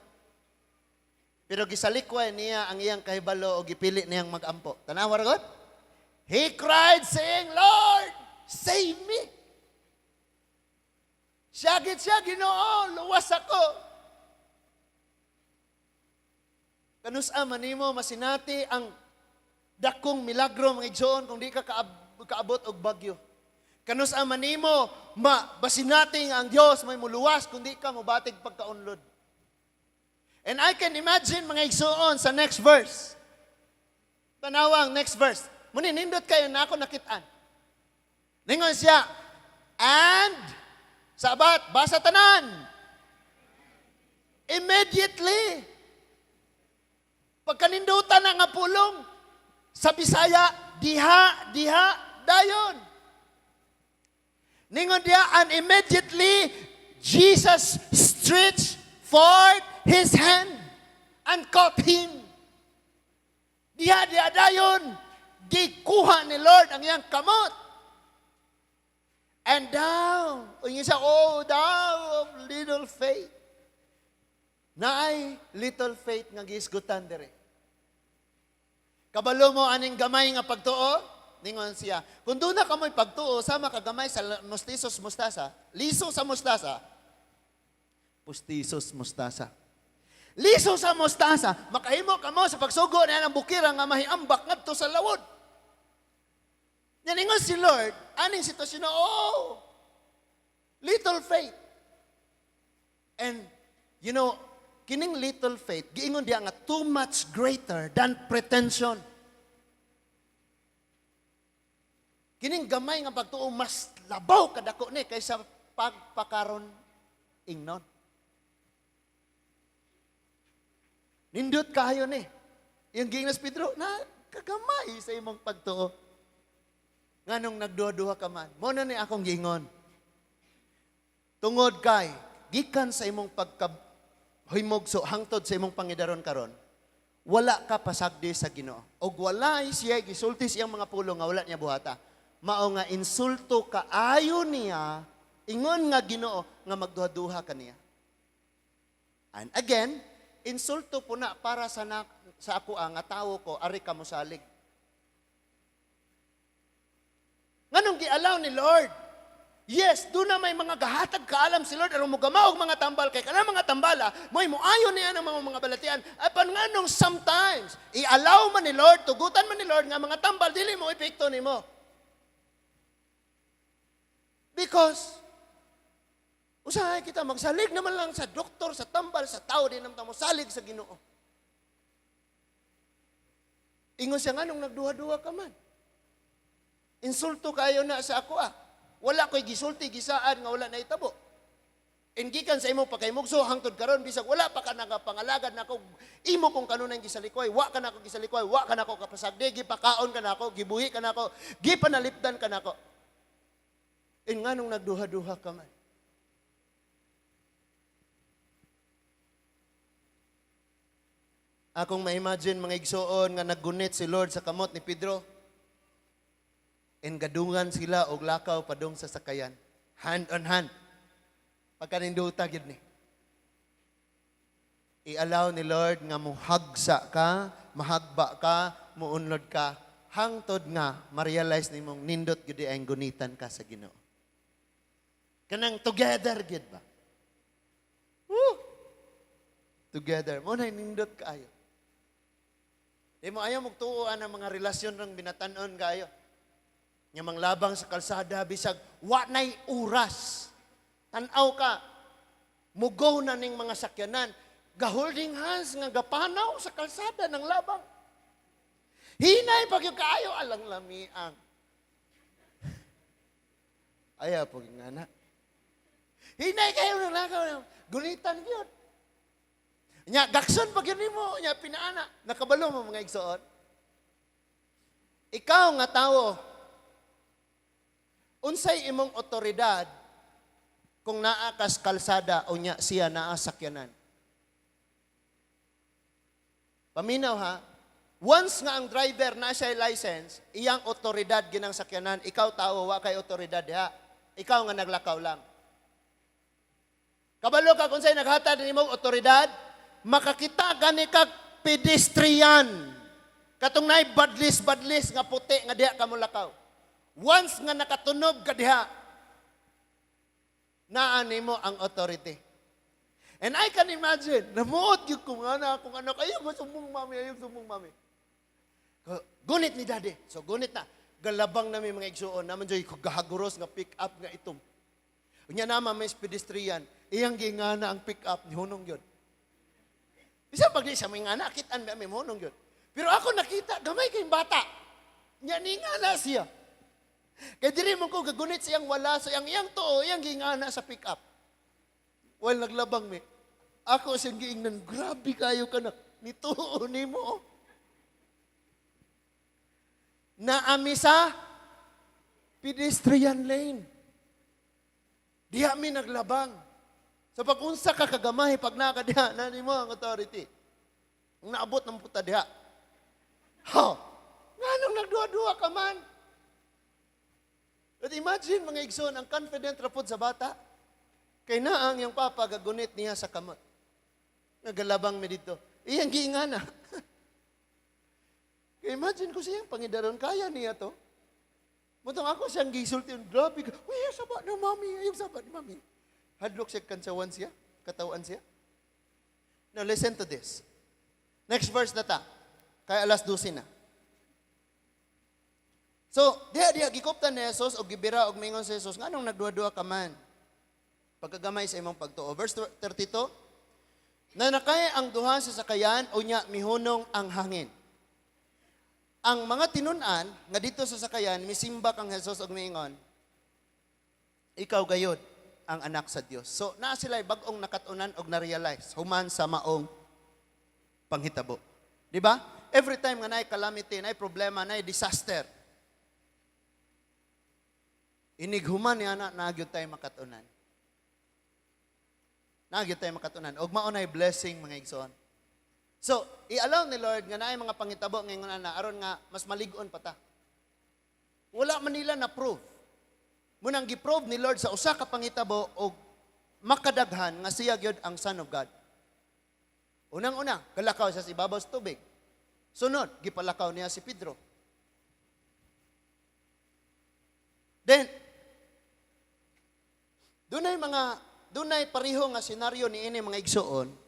Pero gisalikway niya ang iyang kahibalo o gipili niyang magampo. Tanawa ra god? He cried, saying, "Lord, save me." Siyagit siya, "Ginoo, luwas ako." Kanus-a man nimo masinati ang dakong milagro, mga igsoon, kung di ka kaabot og bagyo? Kanus-a man nimo masinati nga ang Dios may muluwas kung di ka mobatig pagkaunlod? And I can imagine, mga igsoon, sa next verse. Tanawa ang next verse. Muni nindot kayo na ako nakitaan. Ningon siya, and sabat, basa tanan. Immediately. Pagkanindutan na nga pulong, sa Bisaya, diha, diha, dayon. Ningon diha, and immediately, Jesus stretched forth his hand and caught him. Diha, diha, dayon, gikuha ni Lord ang iyang kamot. And down, ingon siya, "Oh, thou of little faith." Naay little faith nga gihisgutan dire. Kabalo mo aning gamay nga pagtuo? Ningon siya, kung doon na kamoy pagtuo, sama kagamay sa mustisos mustasa, liso sa mustasa, pustisos mustasa. Liso sa mustasa, makahimo kamo sa pagsugo niya ng bukira nga mahiambak ngadto sa lawod. Ningon si Lord, aning sitwasyon na, "Oh, little faith." And, kining little faith, giingon diya nga too much greater than pretension. Kining gamay nga pagtuo, mas labaw kadako ni kaysa pagpakaron ingnon. Nindot kayo ni. Yung giingnan si Pedro, na kagamay sa imong pagtuo. Nganong nagduha-duha ka man? Mo na ni akong giingon. Tungod kay, gikan sa imong pagkahimugso hangtod sa imong pangidaron karon, wala ka pasagdi sa Ginoo. Og wala siya gisulti sa iyang mga pulong nga wala niya buhata. Mao nga insulto kaayo niya, ingon nga Ginoo nga magduha-duha ka niya. And again, insulto po na para sa ako ang nga tawo ko ari ka mosalig. Nganong gialaw ni Lord? Yes, doon na may mga gahatag kaalam si Lord aron mogama og mga tambal kay kanang mga tambala mo'y moayon niya ng mga balatian. Apan nganong sometimes i-allow man ni Lord, tugutan man ni Lord nga mga tambal dili mo epekto nimo? Because usahay kita magsalig naman lang sa doktor, sa tambal, sa tao, di naman ta mosalig sa Ginoo. Ingon siya, nganong nagduha-duha ka man? Insulto kayo na sa ako ah. Wala ko'y gisulti, gisaad nga wala na itabo. Ingikan sa imong pagkaymugso hangtod karon bisag wala pa ka nagapangalagad nako, imo kong kanunay gisalikway, wa ka nako gisalikway, wa ka nako kapasagdi, gipakaon ka nako, gibuhi ka nako, gipanalipdan ka nako. In nganong nagduha-duha ka man? Akong ma-imagine, mga igsoon, nga naggunit si Lord sa kamot ni Pedro. Engadungan sila og lakaw padung sa sakayan. Hand on hand. Pagkaninduta gyud ni. I-allow ni Lord nga muhagsa ka, mahagba ka, muunlod ka, hangtod nga ma-realize nimong nindot gyud ang gunitan ka sa Ginoo. Kanang together gyud ba? Together. Mao na nindot kaayo. Di mo ayaw magtuo ang mga relasyon ng binatanon kaayo. Nga manglabang sa kalsada bisag wa nay oras. Tan-aw ka, mugo na ning mga sakyanan, ga-holding hands nga gapanaw sa kalsada ng labang. Hinay pag yung kaayo alang lamiang. Ayaw pag nga na. Hinay kayo nang lakaw. Gunitan yun. Nya, gakson pag yun nimo, nya, pinaana. Nakabalo mo, mga igsoon. Ikaw nga tawo, unsay imong otoridad kung naa kas kalsada o nya siya naa sakyanan? Paminaw ha, once nga ang driver na siya license, iyang otoridad ginang sakyanan, ikaw tao, wa kay otoridad diha. Ikaw nga naglakaw lang. Kabalo ka kung sa'y naghatag nimong otoridad, makakita gani kag pedestrian. Katong naay badlis-badlis nga puti nga diha ka molakaw. Once nga nakatunob ka diha, naa nimo ang authority. And I can imagine, namuot gyud ko nga na akong anak, "Ayaw sumbong mami, ayaw sumbong mami." Gunit ni daddy. So gunit na. Galabang nami, mga igsuon, naman joy gahaguros nga pick up nga itom. Unya naman may pedestrian, iyang gingana ang pick up ni hunong yun. Bisa pag di siya may ngana, kitaan ba may hunong yun. Pero ako nakita, gamay kayong bata. Nya ni ngana siya. Kay diri mo ko gagunit siyang wala sa iyang iyang tuo, iyang gingana sa pick up. While naglabang mi. Ako siyang giingnan, "Grabe kayo ka na. Nituo nimo." Naami sa pedestrian lane. Diha mi naglabang. Sa pag-unsa ka kagamay, pag nakadiha, na nimo ang authority. Ang naabot ng puta diha. Ha? Nganong nagduha-duha ka man? But imagine, mga igsoon, ang confident ra pod sa bata. Kay naa ang iyang papa gagunit niya sa kamot. Nagalabang mi dito. Iyang giingana. Kay imagine ko siyang pangidaron, kaya niya to. Mutong ako siyang gisulti, "Grabe ka. Uy, saba na mami, ayaw saba ni mami." Hadlok siya kansawan siya, katawan siya. Now listen to this. Next verse na ta. Kaya alas 12 na. So, diha diha gikuptan ni Jesus og gibira og mingon si Jesus, "Nganong nagduha-duha ka man? Pagkagamay sa imong pagtuo." Verse 32, Nanakay ang duha sa sakayan, unya mihunong ang hangin. Ang mga tinun-an nga dito sa sakayan misimba kang Jesus og miingon, "Ikaw gayod ang anak sa Dios." So naa sila bag-ong nakat-unan og na-realize human sa maong panghitabo. Di ba? Every time nga naay calamity, naay problema, naay disaster, inighuman niya na nagyud tayo makatunan. Nagyud tayo makatunan. Og mao nay blessing, mga igsoon. So, i-allow ni Lord nga naay mga pangitabo ngayon na aron nga mas malig-on pa ta. Wala man nila na prove. Munang gi-prove ni Lord sa usa ka pangitabo og makadaghan nga siya gyud ang Son of God. Unang-una, galakaw siya sa ibabaw sa tubig. Sunod, gipalakaw niya si Pedro. Then, dunay pareho nga senaryo ni ini, mga igsuon.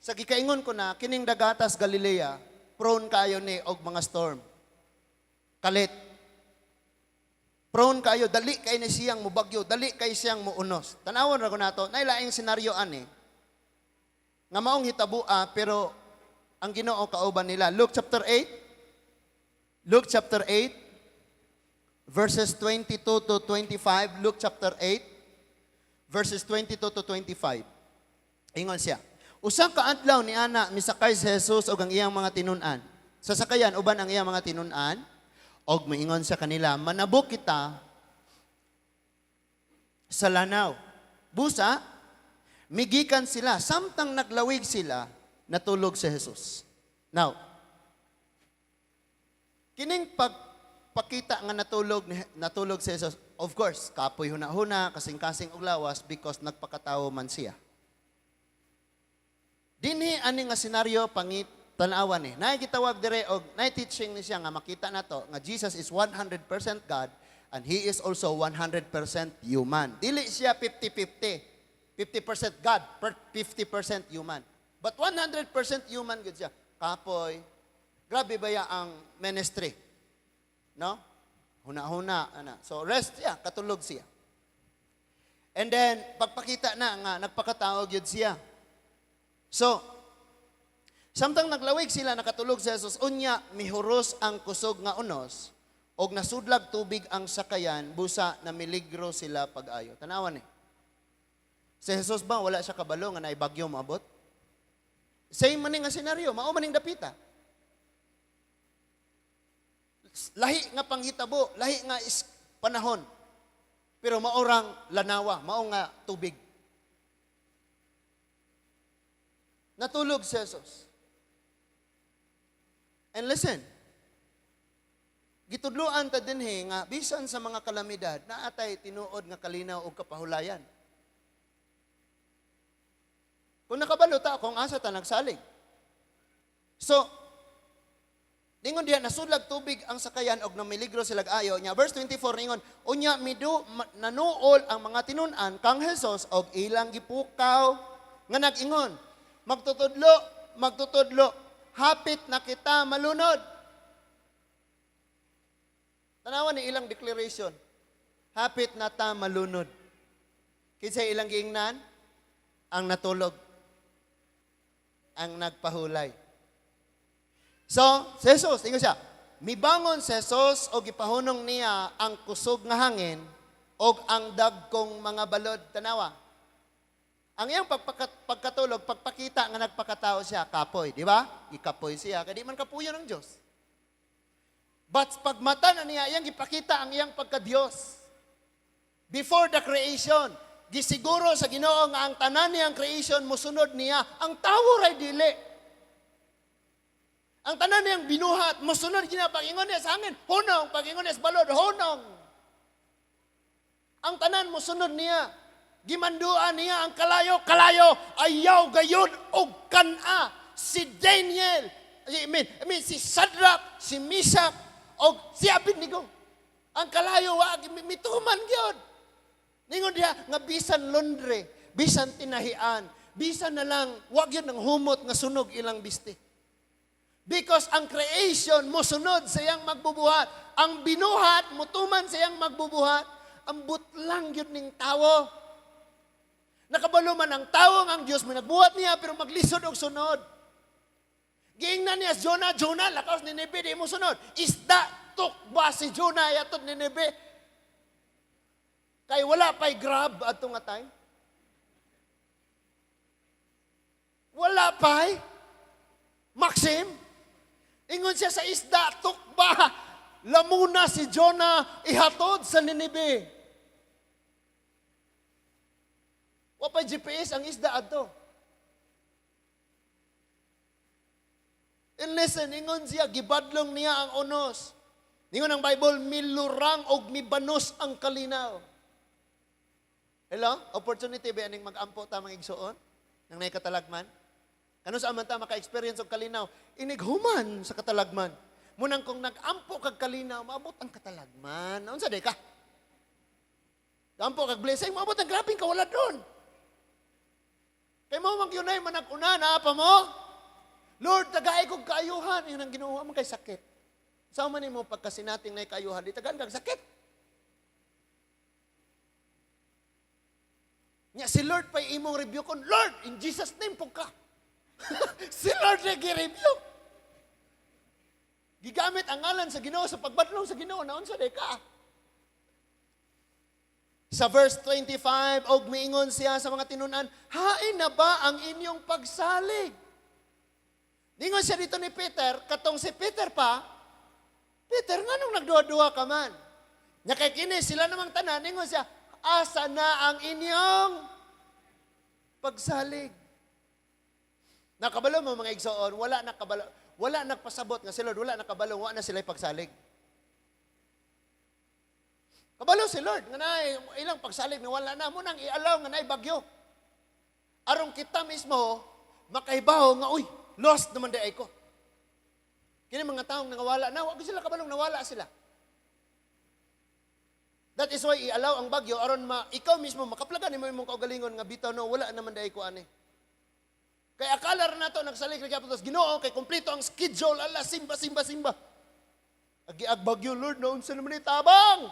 Sa gikaingon ko na kining dagatas Galilea, prone kayo ni og mga storm. Kalit. Prone kayo, dali kay ni siyang mubagyo, dali kay siyang muunos. Tanawon ra ko nato, nay laing senaryo ani. Nga maong hitabua pero ang Ginoo kauban nila. Luke chapter 8. Luke chapter 8 verses 22 to 25. Luke chapter 8 verses 22 to 25. Ingon siya. Usa ka adlaw ni ana misakay si Jesus og ang iyang mga tinun-an. Sa sakayan uban ang iyang mga tinun-an og miingon sa kanila, "Manabok kita sa lanaw." Busa, migikan sila. Samtang naglawig sila, natulog si Jesus. Now, kining pagpakita nga natulog si Jesus, of course, kapoy huna-huna, kasing-kasing og lawas because nagpakatawo man siya. Dinhi ani nga senaryo pangit tan-awan ni. Naay gitawag dire og naay teaching ni siya nga makita nato nga Jesus is 100% God and He is also 100% human. Dili siya 50-50. 50% God, 50% human. But 100% human gud siya. Kapoy. Grabe ba ya ang ministry? No? Huna-huna ana. So rest siya, katulog siya. And then pagpakita na nga nagpakatao gyud siya. So, samtang naglawig sila, nakatulog si Jesus, unya mihuros ang kusog nga unos og nasudlag tubig ang sakayan, busa na miligro sila pag-ayo. Tanawan eh. Si Jesus ba, wala siya kabalo nga naay bagyo moabot? Same man ni nga senaryo, mao man ning dapita. Lahi nga panghitabo, lahi nga is panahon. Pero maorang lanawa, mao nga tubig. Natulog si Jesus. And listen, gitudloan ta dinhi nga bisan sa mga kalamidad, naatay tinuod nga kalinaw og kapahulayan. Kung nakabalo ta, kung asa ta nagsalig. So, ningon diha nasudlag tubig ang sakayan og namiligro sila ayo nya. Verse 24 ningon, unya midu nanuol ang mga tinun-an kang Jesus og ilang gipukaw nga nag-ingon, "Magtutudlo, magtutudlo, hapit na kita malunod." Tanawan ni ilang declaration. "Hapit na ta malunod." Kinsa ilang giingnan? Ang natulog. Ang nagpahulay. So, si Jesus, ingon siya, mibangon si Jesus o gipahunong niya ang kusog nga hangin o ang dagkong mga balod. Tanawa. Ang iyang pagkatulog, pagpakita nga nagpakatao siya, kapoy, di ba? Ikapoy siya, kaya di man kapuyo ng Diyos. But pagmata na niya, iyang gipakita ang iyang pagka-Diyos. Before the creation, gisiguro sa Ginoo nga ang tanan niyang creation musunod niya, ang tawo ray dili. Ang tanan niyang binuhat, musunod niya. Pag-ingon niya sa hangin, hunong. Pag-ingon niya sa balod, hunong. Ang tanan musunod niya. Gimanduan niya ang kalayo, "Kalayo, ayaw gayod og kana." Si Daniel, I mean, si Shadrach, si Meshach, og si Abednego. Ang kalayo, wa mituman gyud. Ningon diha nga bisan laundry, bisan tinahian, bisan na lang wa gyud ng humot nga sunog ilang bisti. Because ang creation mosunod sa iyang magbubuhat. Ang binuhat mutuman sa iyang magbubuhat. Ang butlang gyud ning tawo. Nakabalo man ang tawo nga ang Dios mo nagbuhat niya, pero maglisod og sunod. Giingnan niya si Jonah, "Jonah, lakaw Nineve, di mo sunod." Isda, tukba si Jonah yatod Nineve. Kay wala pa'y Grab adto nga time. Wala pa'y Maxim. Ingon siya sa isda, "Tukba, lamuna si Jonah, ihatod sa Nineve." Wa pa'y GPS ang isda adto. And listen, ingon siya, gibadlong niya ang unos. Ingon ang Bible, milurang og mibanos ang kalinaw. Hello? Opportunity ba aning mag-ampo ta mga igsuon? Nang naay katalagman? Kano sa man ta maka-experience og kalinaw? Inighuman sa katalagman. Munang kung nag-ampo kag kalinaw, maabot ang katalagman. Unsa day ka? Ampo kag blessing, maabot ang grabeng kawala doon. Kay mo man gyud manag-una na pa mo. "Lord, tagay kog kaayuhan." Yun ang Ginoo man kay sakit. Sa man nimo pagkasinating na kaayuhan, di tagaan kag sakit. Nya si Lord pa'y imong rebuke kon, "Lord, in Jesus' name pug ka." Si Lord na gi-rebuke. Gigamit ang ngalan sa Ginoo sa pagbadlong sa Ginoo, naunsa day ka? Sa verse 25, og miingon siya sa mga tinunan, "Hain na ba ang inyong pagsalig?" Ningon siya dito ni Peter, katong si Peter pa, "Peter, nganong nagduha-duha ka man?" Nya kay kini sila namang tanan, ningon siya, "Asa na ang inyong pagsalig?" Nakabalo mo mga igsoon, wala nakabalo, wala nagpasabot nga si Lord, wala nakabalo, wala na sila pagsalig. Kabalo si Lord, nga naay ilang pagsalig na wala na, munang ialaw nga naay bagyo. Aron kita mismo, makahibaw nga, "Uy, lost naman di ay ko." Kini mga taong nangawala na, wag sila kabalong nawala sila. That is why i-allow ang bagyo aron ma ikaw mismo makaplagan nimo imong kaugalingon nga bitaw no wala naman diay ko ani. Kay akala ra nato nagsalig ra gyapon tas Ginoo kay kompleto ang schedule, ala, simba, simba, simba. Agi ag bagyo, Lord, naunsa naman ni tabang.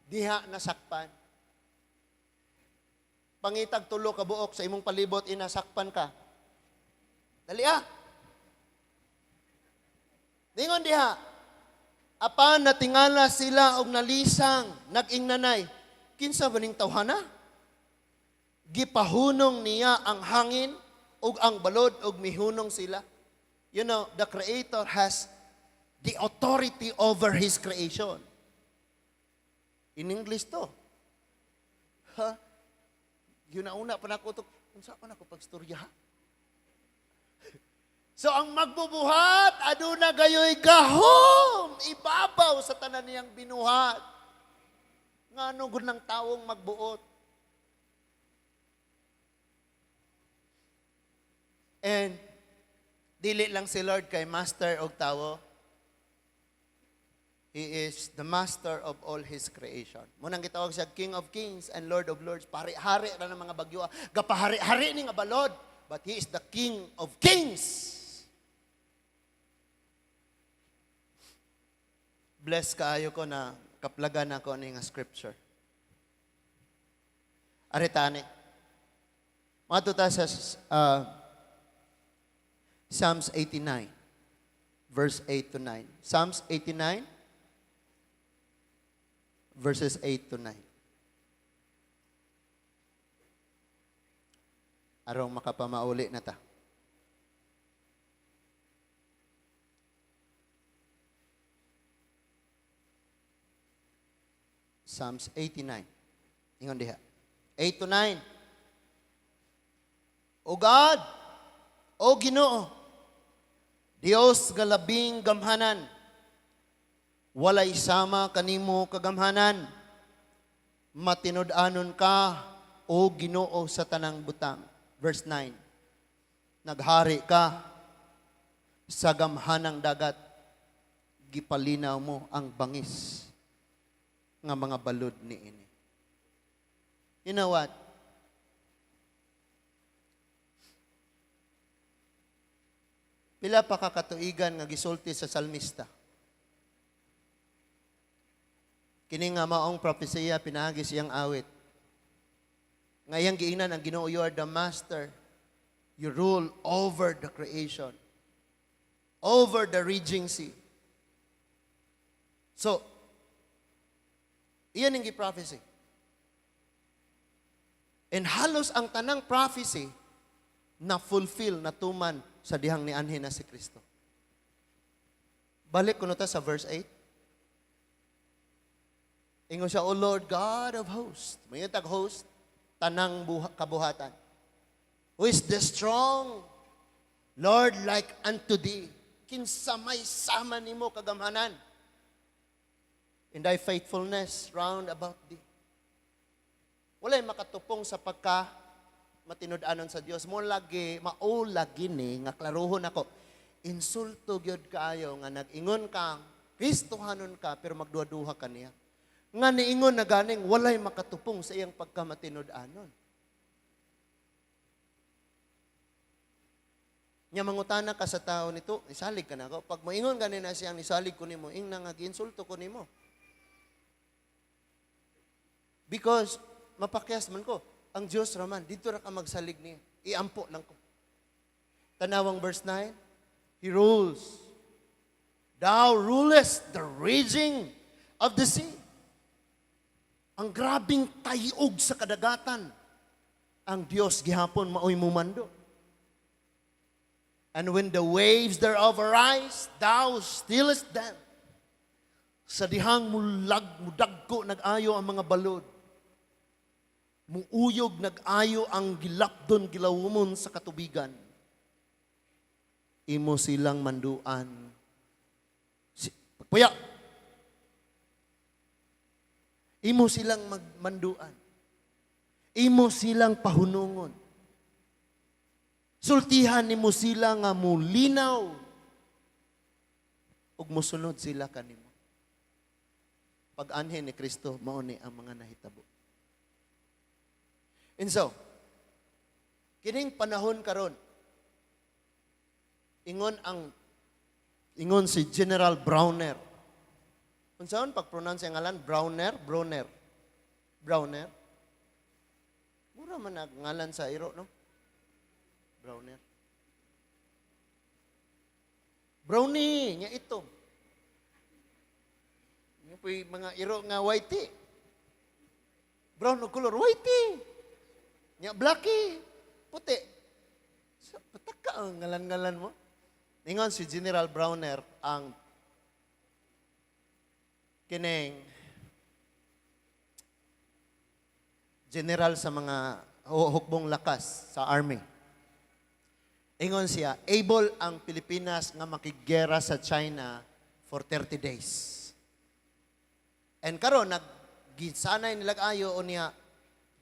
Diha nasakpan. Pangitag tulo ka buok sa imong palibot, inasakpan ka. Dali ah. Ningon diha, apan natingala sila og nalisang, nag-ingnanay, "Kinsa ba ning tawhana? Gipahunong niya ang hangin ug ang balod ug mihunong sila." The Creator has the authority over His creation. In English to. Ha? Yun na una pa na ko to. Unsa pa na ko pagstorya, ha? So ang magbubuhat, aduna gayoy gahom, ibabaw sa tanan niyang binuhat. Ngano gud ng tawong magbuot? And dili lang si Lord kay master og tawo. He is the master of all His creation. Munang gitawag siya King of Kings and Lord of Lords. Pari-hari ra ng mga bagyo. Gapahari-hari ni nga balod. But He is the King of Kings. Bless kaayo ko na kaplagan ako ni nga scripture. Aritani. Matuta sa Psalms 89, verse 8 to 9. Psalms 89, verses 8 to 9. Arong makapamauli na ta. Psalms 89. Ingon diha. 8 to 9. O God, O Ginoo, Dios nga labing gamhanan, walay sama kanimo kagamhanan. Matinud-anon ka, O Ginoo, sa tanang butang. Verse 9. Naghari ka sa gamhanang dagat, gipalinaw mo ang bangis nga mga balod niini. You know what? Pila pa ka katuigan nga gisulti sa salmista. Kini nga maong propesiya pinaagi siyang awit. Nga iyang giingnan ang Ginoo, "You are the master. You rule over the creation. Over the raging sea." So, iyan ang prophecy. And halos ang tanang prophecy na fulfill, na tuman sa dihang nianhi na si Kristo. Balik kuno ta sa verse 8. Ingon siya, "O Lord God of hosts." May tag host, tanang kabuhatan. "Who is the strong Lord like unto thee? Kinsa may sama nimo kagamhanan? In thy faithfulness round about thee." Walay makatupong sa pagka matinud-anon sa Dios. Mo lagi, mao lagi ni nga klaruhon ako. Insulto gyud kaayo nga nag-ingon ka, Kristohanon ka, pero magduha-duha ka niya. Nga niingon na ganing walay makatupong sa iyang pagkamatinud-anon. Nya mangutana ka sa tao nito, nisalig ka na ako. Pag moingon gani na siyang nisalig ko nimo, ingna nga giinsulto ko nimo. Because mapakyas man ko, ang Dios raman, dito ra ka magsalig niya. Iampo lang ko. Tanawang verse 9, He rules. "Thou rulest the raging of the sea." Ang grabing tayog sa kadagatan. Ang Dios gihapon maoy mumando. "And when the waves thereof arise, thou stillest them." Sa dihang mulag, mudagko, nag-ayo ang mga balod. Muuyog, nag-ayo ang gilapdon, gilawumon sa katubigan. Imo silang manduan. Si, pagpuya! Imo silang magmanduan. Imo silang pahunungon. Sultihan nimo sila nga mulinaw ug mosunod sila kanimo. Pag-anhi ni Kristo, mao ni ang mga nahitabo. And so, kining panahon karon, ingon si General Browner. Unsaon pag-pronounce ang ngalan? Browner? Browner? Browner? Mura man nag ngalan sa iro, no? Browner. Brownie, nga ito. Nga po'y mga iro nga whitey. Brown og color, whitey. Nya blacky, puti. So, pataka ang ngalan-ngalan mo. Ingon si General Browner, ang kining general sa mga hukbong lakas sa army. Ingon siya, able ang Pilipinas nga makiggera sa China for 30 days. And karon naggisanay nila ayo unya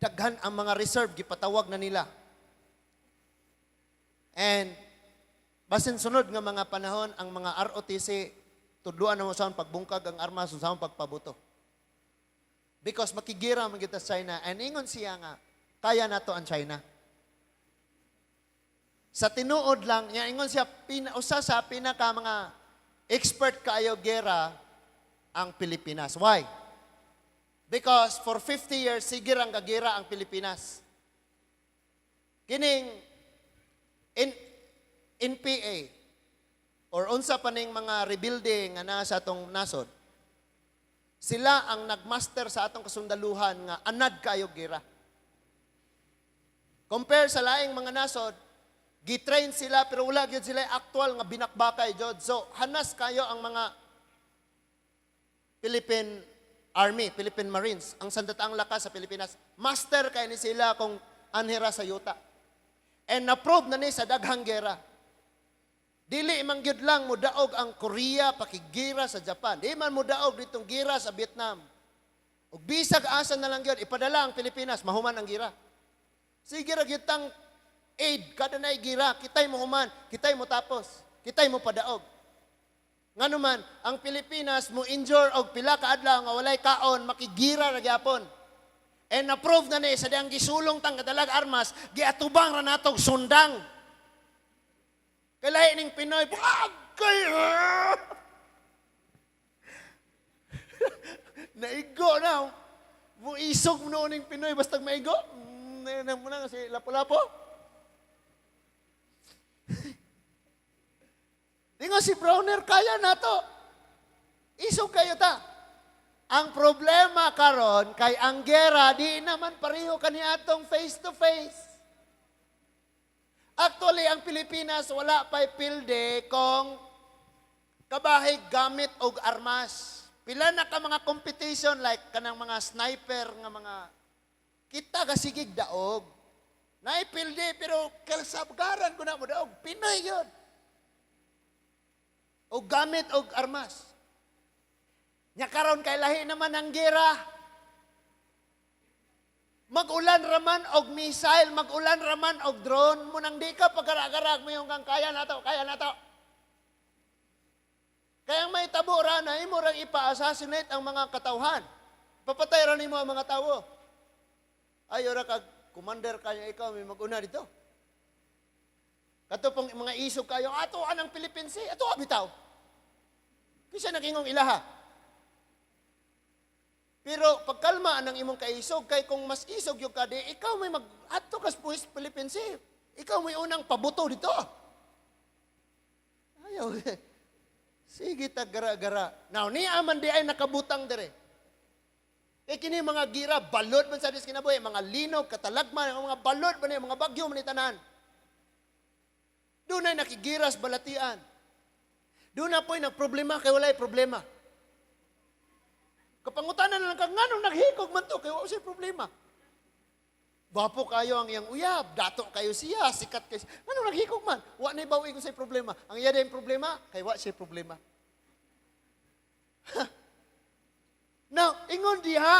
daghan ang mga reserve, gipatawag na nila. And basin sunod nga mga panahon, ang mga ROTC tudluan na mo sa pagbungkag ang armas, sa pagpabuto. Because makigira man kita sa China, and ingon siya nga kaya nato ang China. Sa tinuod lang, niya ingon siya, usa sa pinaka mga expert kaayo gera ang Pilipinas. Why? Because for 50 years, sige rang gagera ang Pilipinas. Kining NPA or unsa pa ning mga rebuilding nga naa sa atong nasod, sila ang nagmaster sa atong kasundaluhan nga anad kayo gera. Compare sa laing mga nasod, gitrain sila pero wala gyud sila actual nga binakbakay jud. So hanas kayo ang mga Philippine Army, Philippine Marines, ang sandataang lakas sa Pilipinas. Master kay ni sila kung anhira sa yuta. And na-prove na ni sa daghang gera. Dili man gyud lang mudaog ang Korea pakigira sa Japan. Di man mudaog ditong gira sa Vietnam. Ug bisag asa na lang gyud ipadala ang Pilipinas, mahuman ang gira. Sige ra gyud tang aid kada naay gira, kitay mo human, kitay mo tapos, kitay mo padaog. Ngano man, ang Pilipinas mo injure og pila ka adlaw nga walay kaon, makigira ra gyapon. And na-prove na ni sa diyang gisulong tang kadalag armas, giatubang ra natog sundang. Kay lahi ning Pinoy, kay naigo na. Muisog mo noon ning Pinoy, bastag maigo. Na mo na si Lapu-Lapu. Dingo si Browner, kaya na to. Isog kayo ta. Ang problema karon kay ang gera di naman pareho kani atong face to face. Actually, ang Pilipinas wala pa'y pilde kung kabahig gamit og armas. Pila na ka mga competition like kanang mga sniper nga mga kita kasigig daog. Naay pilde pero kasabgaran ko na mo daog. Pinoy yun. O gamit og armas. Nya karon kay lahi naman ang gera. Mag-ulan raman og missile, mag-ulan raman og drone, munang di ka pagkaragarag mo yung kang kaya na to, kaya na to. Kaya may tabo ra na imo rang ipa-assassinate ang mga katawhan. Papatay ra nimo ang mga tawo. Ay, ora kag commander kaya ikaw may mag-una dito. Kato pong mga isog kayo, ato anang Philippines eh, ato bitaw. Kisa nagingong ilaha. Pero pagkalma ang imong kaisog, kay kung mas isog yung kadi, ikaw may mag, ato kas puwis Philippines eh. Ikaw may unang pabuto dito. Ayaw. Sige ta gara-gara. Now, ni aman di ay nakabutang dire. Kay kini mga gira, balod man sa dis kinabuhi, mga linog, katalagman, mga balod man mga bagyo man ni tanan. Doon ay nakigiras balatian. Doon na po'y nagproblema kay walay problema. Kapangutanan na lang ka, nganong naghikog man to, kay wala siya problema. Gwapo kayo ang iyang uyab, dato kayo siya, sikat kayo. Nganong naghikog man? Wa na ibawi ko sa problema. Ang iya din problema, kay wa siya problema. Now, ingon diha,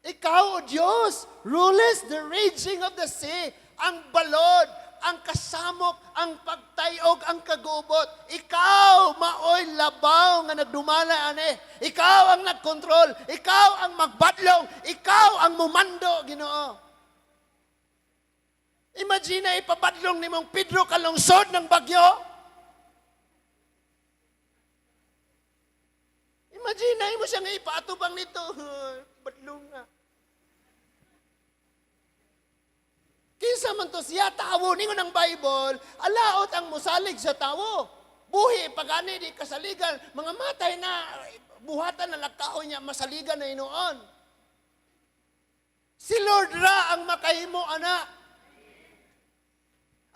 ikaw, O Diyos, rulest the raging of the sea. Ang balod, Ang kasamok, ang pagtayog, ang kagubot. Ikaw maoy labaw nga nagdumala ane. Ikaw ang nagkontrol. Ikaw ang magbadlong. Ikaw ang mumando, Ginoo. Imagine na ipabadlong nimong Pedro kalungsod ng bagyo. Imagine na mo siya nga ipaatubang nito. Badlong nga. Kinsa man to siya, tawo, ningon ang Bible, alaot ang musalig sa tawo. Buhi, pagani di kasaligan, mga matay na, buhatan na lagkaon niya, masaligan na inoon. Si Lord ra ang makahimo, ana.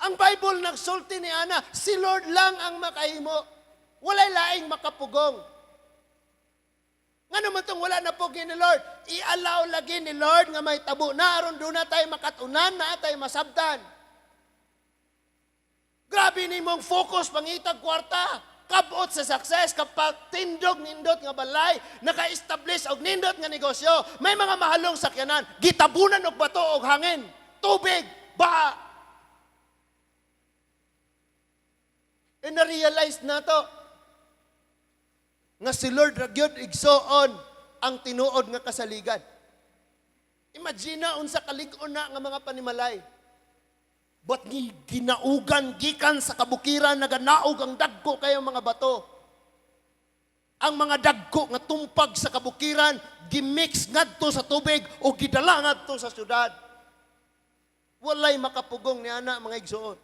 Ang Bible nagsulti ni ana, si Lord lang ang makahimo. Walay laing makapugong. Nga naman itong wala na po ni Lord, i-allow lagi ni Lord nga may tabo na aron doon na tayo makatunan, na tayo masabtan. Grabe ni mong focus, pangitag kwarta, kabot sa success, kapag tindog nindot nga balay, naka-establish og nindot nga negosyo, may mga mahalong sakyanan, gitabunan og bato og hangin, tubig, baha. E na-realize na to, nga si Lord ra gyud igsoon ang tinuod nga kasaligan. Imagine na unsa kalig-on na nga mga panimalay. But ginaugan gikan sa kabukiran naganaog ang dagko kayo mga bato. Ang mga dagko nga tumpag sa kabukiran gimix ngadto sa tubig o gidala ngadto sa syudad. Walay makapugong ni ana mga igsoon.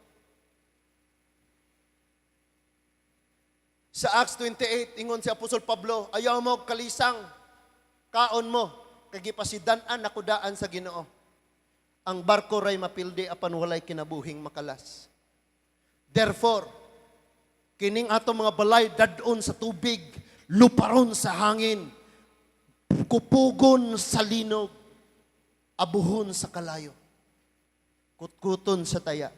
Sa Acts 28, ingon si Apostol Pablo, ayaw mo kalisang, kaon mo, kagipasidan-an nakudaan sa Ginoo. Ang barko ray mapildi apan walay kinabuhing makalas. Therefore, kining ato mga balay dadon sa tubig, luparon sa hangin, kupugon sa linog, abuhon sa kalayo, kutkuton sa taya.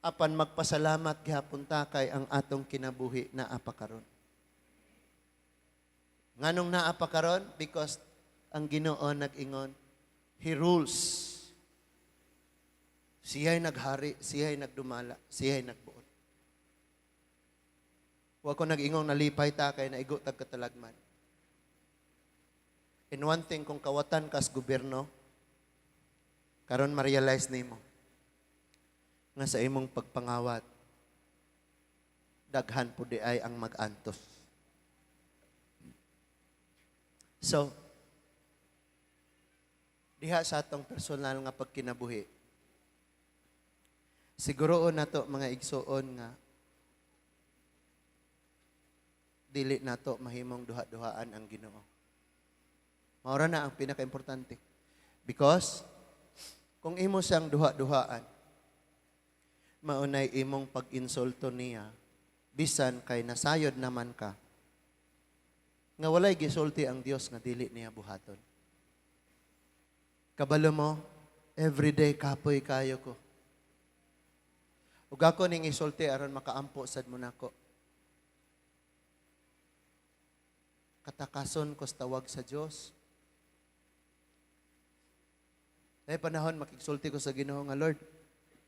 Apan magpasalamat gihapon ta kay ang atong kinabuhi naa pa karon. Nganong naa pa karon? Because ang Ginoo nag-ingon, He rules. Siya'y naghari, siya'y nagdumala, siya'y nagbuot. Wa ko nag-ingong nalipay ta kay naigo tag katalagman. And one thing, kung kawatan kas gobyerno, karon ma-realize nimo nga sa imong pagpangawat, daghan po di ay ang mag-antos. So, diha sa atong personal nga pagkinabuhi, siguroon nato mga igsuon nga dili nato mahimong duha-duhaan ang Ginoo. Maura na ang pinaka-importante. Because, kung imo siyang duha-duhaan, maunay imong pag-insulto niya, bisan kay nasayod naman ka, nga walay gisulti ang Dios nga dili niya buhaton. Kabalo mo, everyday kapoy kayo ko. Ug ako ning isulti aron makaampo sad mo nako. Katakason ko sa tawag sa Dios. Ay panahon makigsulti ko sa Ginoo nga Lord,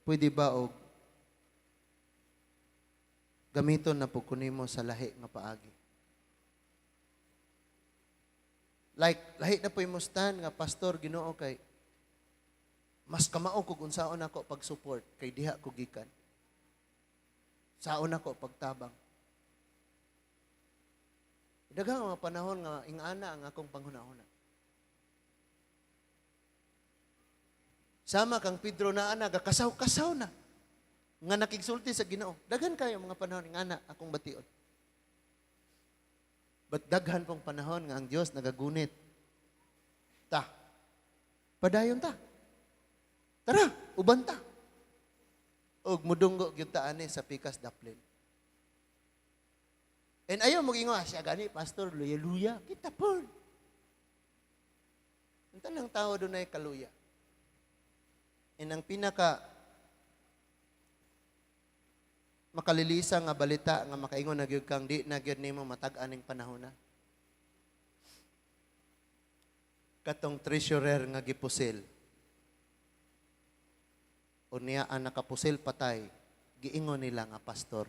pwede ba og gamiton na po kunimo sa lahi nga paagi. Like, lahi na po imustan nga pastor Ginoo kay mas kamao kog unsaon ako pag-support kay diha ko gikan. Saon ako pagtabang. Daghang mga panahon nga ingana ang akong panghuna-huna. Sama kang Pedro na ana gakasaw-kasaw na nga nakigsulti sa Ginoo. Daghan kayo mga panahon nga ana akong bation. But daghan pong panahon nga ang Dios nagagunit. Ta. Padayon ta. Tara, uban ta. Og mudunggo gyud ta ani sa pikas daplin. And ayaw mag-ingon, siya gani, pastor, luya-luya. Kita po. Ang tanang tao doon ay kaluya. And ang pinaka makalilisa nga balita nga makaingon na gyud kang di na gyud nimo matag-an ning panahona. Katong treasurer nga gipusil. Unya ang nakapusil patay, giingon nila nga pastor.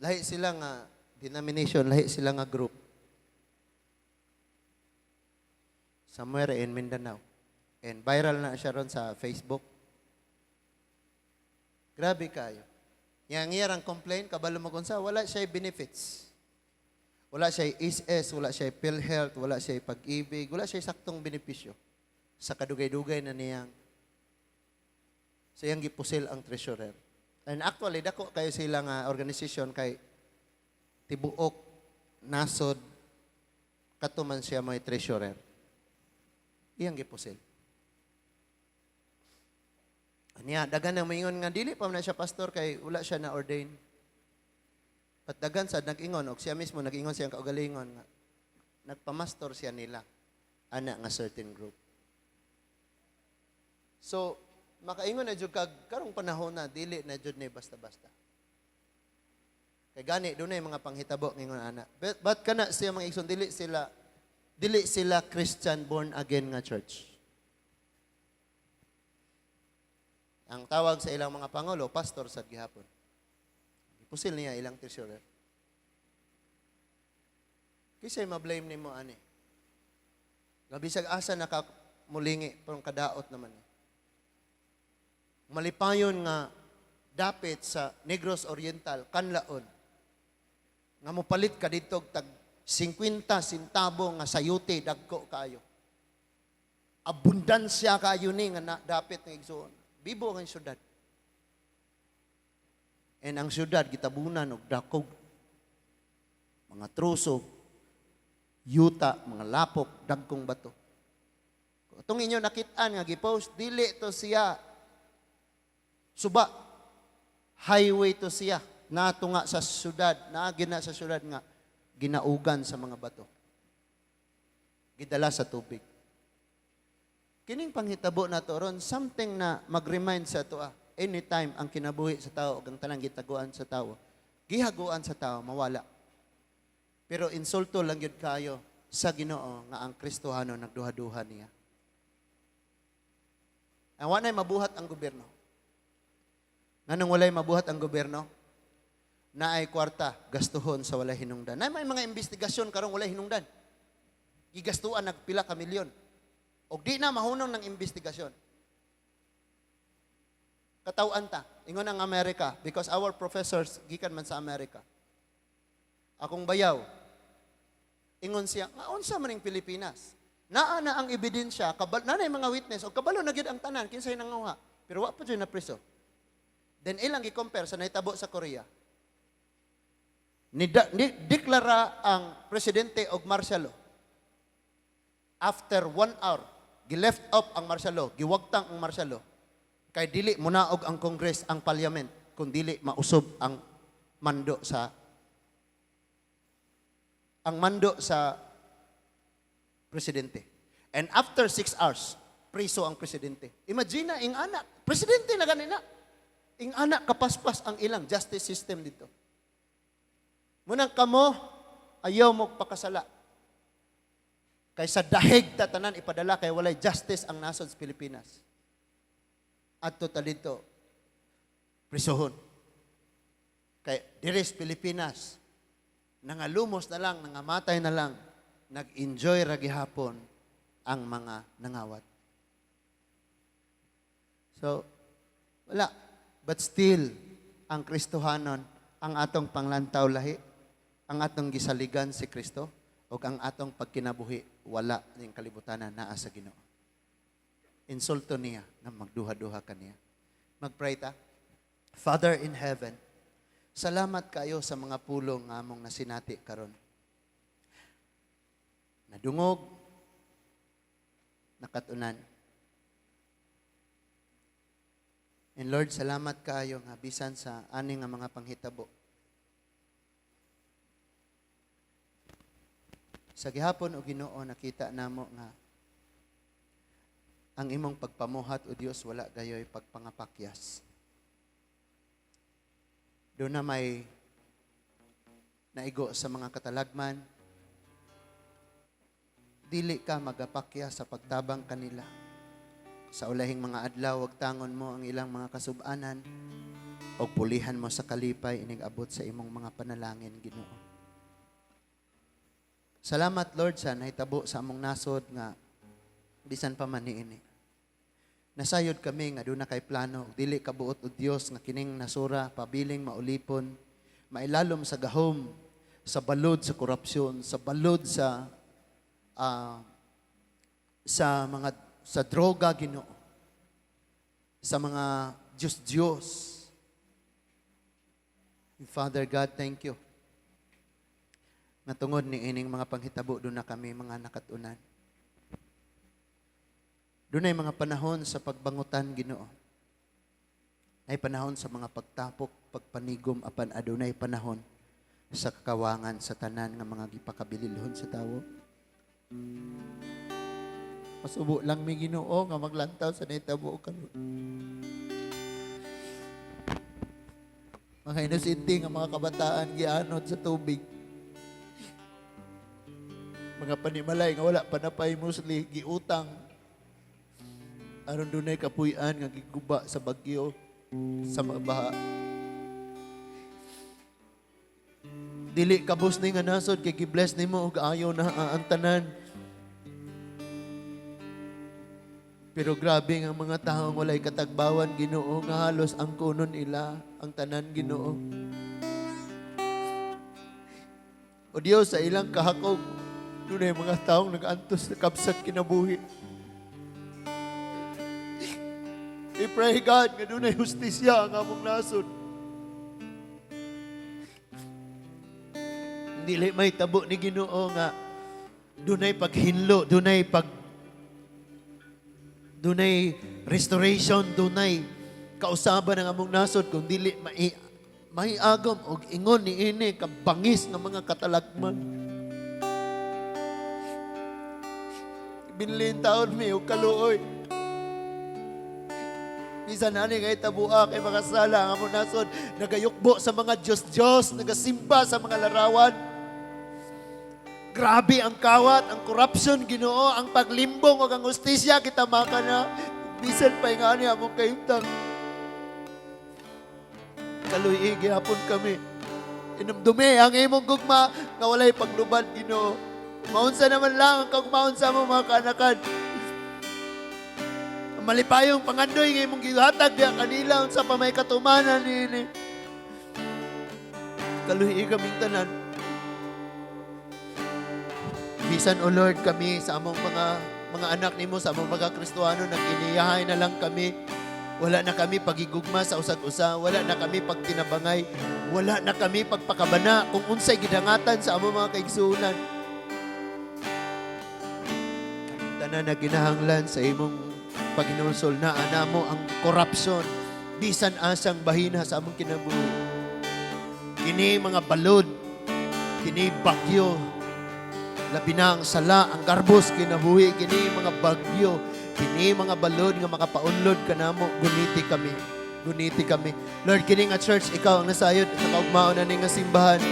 Lahi sila nga denomination, lahi sila nga group. Somewhere in Mindanao. And viral na siya ron sa Facebook. Grabe kayo. Yang iyang complaint, kabalo mo kung sa, wala siya benefits. Wala siya SS, wala siya PhilHealth, wala siya Pag-IBIG, wala siya saktong benepisyo. Sa kadugay-dugay na niyang sa iyang gipusil ang treasurer. And actually, dako kayo sila nga organization kay tibuok nasod katuman siya may treasurer. Iyang gipusil. Anya, dagan na maingon nga dili pa man na siya pastor kay wala siya na ordain. But dagan sa nag-ingon og siya mismo nag-ingon siyang kaugalingon nga nagpamastor siya nila ana nga certain group. So, makaingon na jud kag karong panahon na dili na jud ni basta-basta. Kay gani dunay mga panghitabo ngingon ana. But kana siya, mga igsoon, dili sila Christian born again nga church. Ang tawag sa ilang mga pangulo, pastor sa gihapon. Gipusil niya ilang treasurer. Kisay ma-blame nimo ani? Nga bisag asa naka mulingi pero kadaot naman ni. Malipayon nga dapit sa Negros Oriental, kanlaon. Nga mopalit ka dito og tag 50 sentabo nga sayute, dagko kaayo. Abundansya kaayo ni nga na, dapit nga, igsoon. Bibo ang syudad. And ang syudad gitabunan og dakog mga truso, yuta, mga lapok, dagkong bato. Itong inyo nakitaan nga gipost, dili to siya suba. Highway to siya. Nato nga sa syudad, naagi na sa syudad nga ginaugan sa mga bato. Gidala sa tubig. Kining panghitabo na to ron, something na mag-remind sa ato ah. Anytime ang kinabuhi sa tao ug ang tanang gitaguan sa tao, gihaguan sa tao, mawala. Pero insulto lang gyud kayo sa Ginoo nga ang Kristohano nagduha-duha niya. Ang wa na'y mabuhat ang gobyerno. Nganong walay mabuhat ang gobyerno? Naay kwarta, gastuhon sa walay hinungdan. Naay may mga investigasyon karong walay hinungdan. Gigastuan nagpila ka milyon. Og di na mahunong ng investigasyon. Katawan ta. Ingon ang Amerika because our professors gikan man sa Amerika. Akong bayaw, ingon siya, nga unsa man ning Pilipinas? Naa na ang ebidensya, kabal, naa na yung mga witness, o kabalo na gyud ang tanan, kinsay nanguha. Pero wa pa jud na preso. Then ilang gi-compare sa nahitabo sa Korea. Ni deklara ang presidente og martial law. After one hour, gi-left up ang martial law, giwagtang ang martial law. Kay dili munaog ang Congress, ang parliament, kung dili mausob ang mando sa presidente. And after 6 hours, priso ang presidente. Imagine na, ing ana, presidente na ganina. Ing ana kapaspas ang ilang justice system dito. Munang kamo, ayaw mo pakasala. Kay sa dahig tatanan ipadala kay walay justice ang nasod sa Pilipinas. Adto ta dito, prisohon. Kay diri sa Pilipinas, nangalumos na lang, nangamatay na lang, nag-enjoy ra gihapon ang mga nangawat. So, wala. But still, ang Kristohanon, ang atong panglantaw lahi, ang atong gisaligan si Kristo, o ang atong pagkinabuhi, wala ning kalibutan, naa sa Ginoo. Insulto niya na magduha-duha kaniya. Magpray ta. Father in heaven, salamat kayo sa mga pulong nga among nasinati karon. Nadungog, nakatunan. And Lord, salamat kaayo nga bisan sa ani nga mga panghitabo. Sa gihapon, o Ginoo, nakita namo nga ang imong pagpamuhat, o Dios, wala gayoy pagpangapakyas. Doon na may naigo sa mga katalagman. Dili ka magapakya sa pagtabang kanila. Sa ulahing mga adlaw, wagtangon mo ang ilang mga kasubanan o pulihan mo sa kalipay inig abot sa imong mga panalangin, Ginoo. Salamat, Lord, sa nahitabo sa among nasod nga bisan pa man niini. Nasayod kami nga duna kay plano, dili kabuot o Dios nga kining nasura pabiling maulipon, mailalom sa gahom, sa balod sa korupsyon, sa balod sa mga sa droga, Ginoo, sa mga Diyos-Diyos. Father God, thank you. Nga tungod ni ining mga panghitabo, duna kami mga nakatunan. Dunay mga panahon sa pagbangutan, Ginoo. Ay panahon sa mga pagtapok, pagpanigom, apan adunay panahon sa kakawangan sa tanan nga mga gipakabililhon sa tawo. Masubo lang mi, Ginoo, nga maglantaw sa nahitabo karon. Mga inosente nga mga kabataan gianod sa tubig. Mga panimalay nga wala pa napay musli giutang aron dunay kapuy-an nga giguba sa bagyo, sa mga baha. Dili kabus ni nga nasod kay gi-bless nimo og ayo na ang tanan. Pero grabe nga mga taong walay katagbawan, Ginoo, nga halos ang kunon ila ang tanan, Ginoo. O Dios, sa ilang kahakog, dunay mga taong nag-antos na kabsat kinabuhi. I pray, God, nga dunay hustisya ang among nasod. Dili may tabo ni Ginoo nga dunay paghinlo, dunay restoration, dunay kausaban ang among nasod kung dili maiagom og ingon ni ini kabangis nga mga katalagman. Binlin taon mi og kaluoy. Bisan ani ngay tabua kay mga sala ang among nasod, nagayukbo sa mga Diyos-Diyos, nagasimba sa mga larawan. Grabe ang kawat, ang corruption, Ginoo, ang paglimbong ug ang hustisya kita maka na. Bisan pa nga ani among kahimtang. Kaluy gihapon kami. Inumdumi ang imong gugma nga walay paglubad, Ginoo. Maunsa naman lang ang kagmaon sa among mga kaanakan. Ang malipayong pangandoy nga imong gihatag diha kanila unsa pa may katumanan niini. Kaluhi kaming tanan. Bisan, O Lord, kami sa among mga anak nimo, sa among mga Kristohano, nag-iniyahay na lang kami. Wala na kami pagigugma sa usag-usa, wala na kami pagtinabangay, wala na kami pagpakabana kung unsay gidangatan sa among mga kaigsuonan. Tanan na ginahanglan sa imong paghinulsol na anamo ang corruption, bisan asang bahina sa among kinabuhi. Kini mga balod, kini bagyo, labi na ang sala, ang garbos kinabuhi, kini mga bagyo, kini mga balod nga makapaunlod kanamo, guniti kami. Guniti kami. Lord, kini nga church, ikaw ang nasayod sa kaugmaon na ni nga simbahan.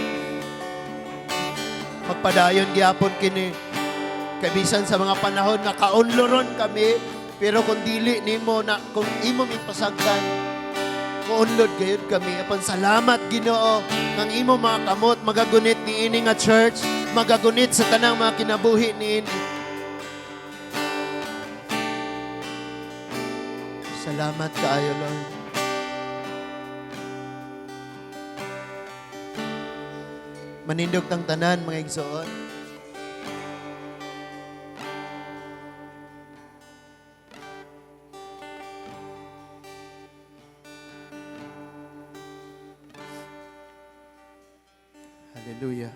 Magpadayon gyapon kini. Kay bisan sa mga panahon nga kaunloron kami, pero kung dili nimo na, kung imo mipasagdan, muunlod gayud kami. Apan salamat, Ginoo, ngang imo mga kamot magagunit niini nga church, magagunit sa tanang mga kinabuhi niini. Salamat kaayo, Lord. Manindog tang tanan, mga igsoon. Hallelujah.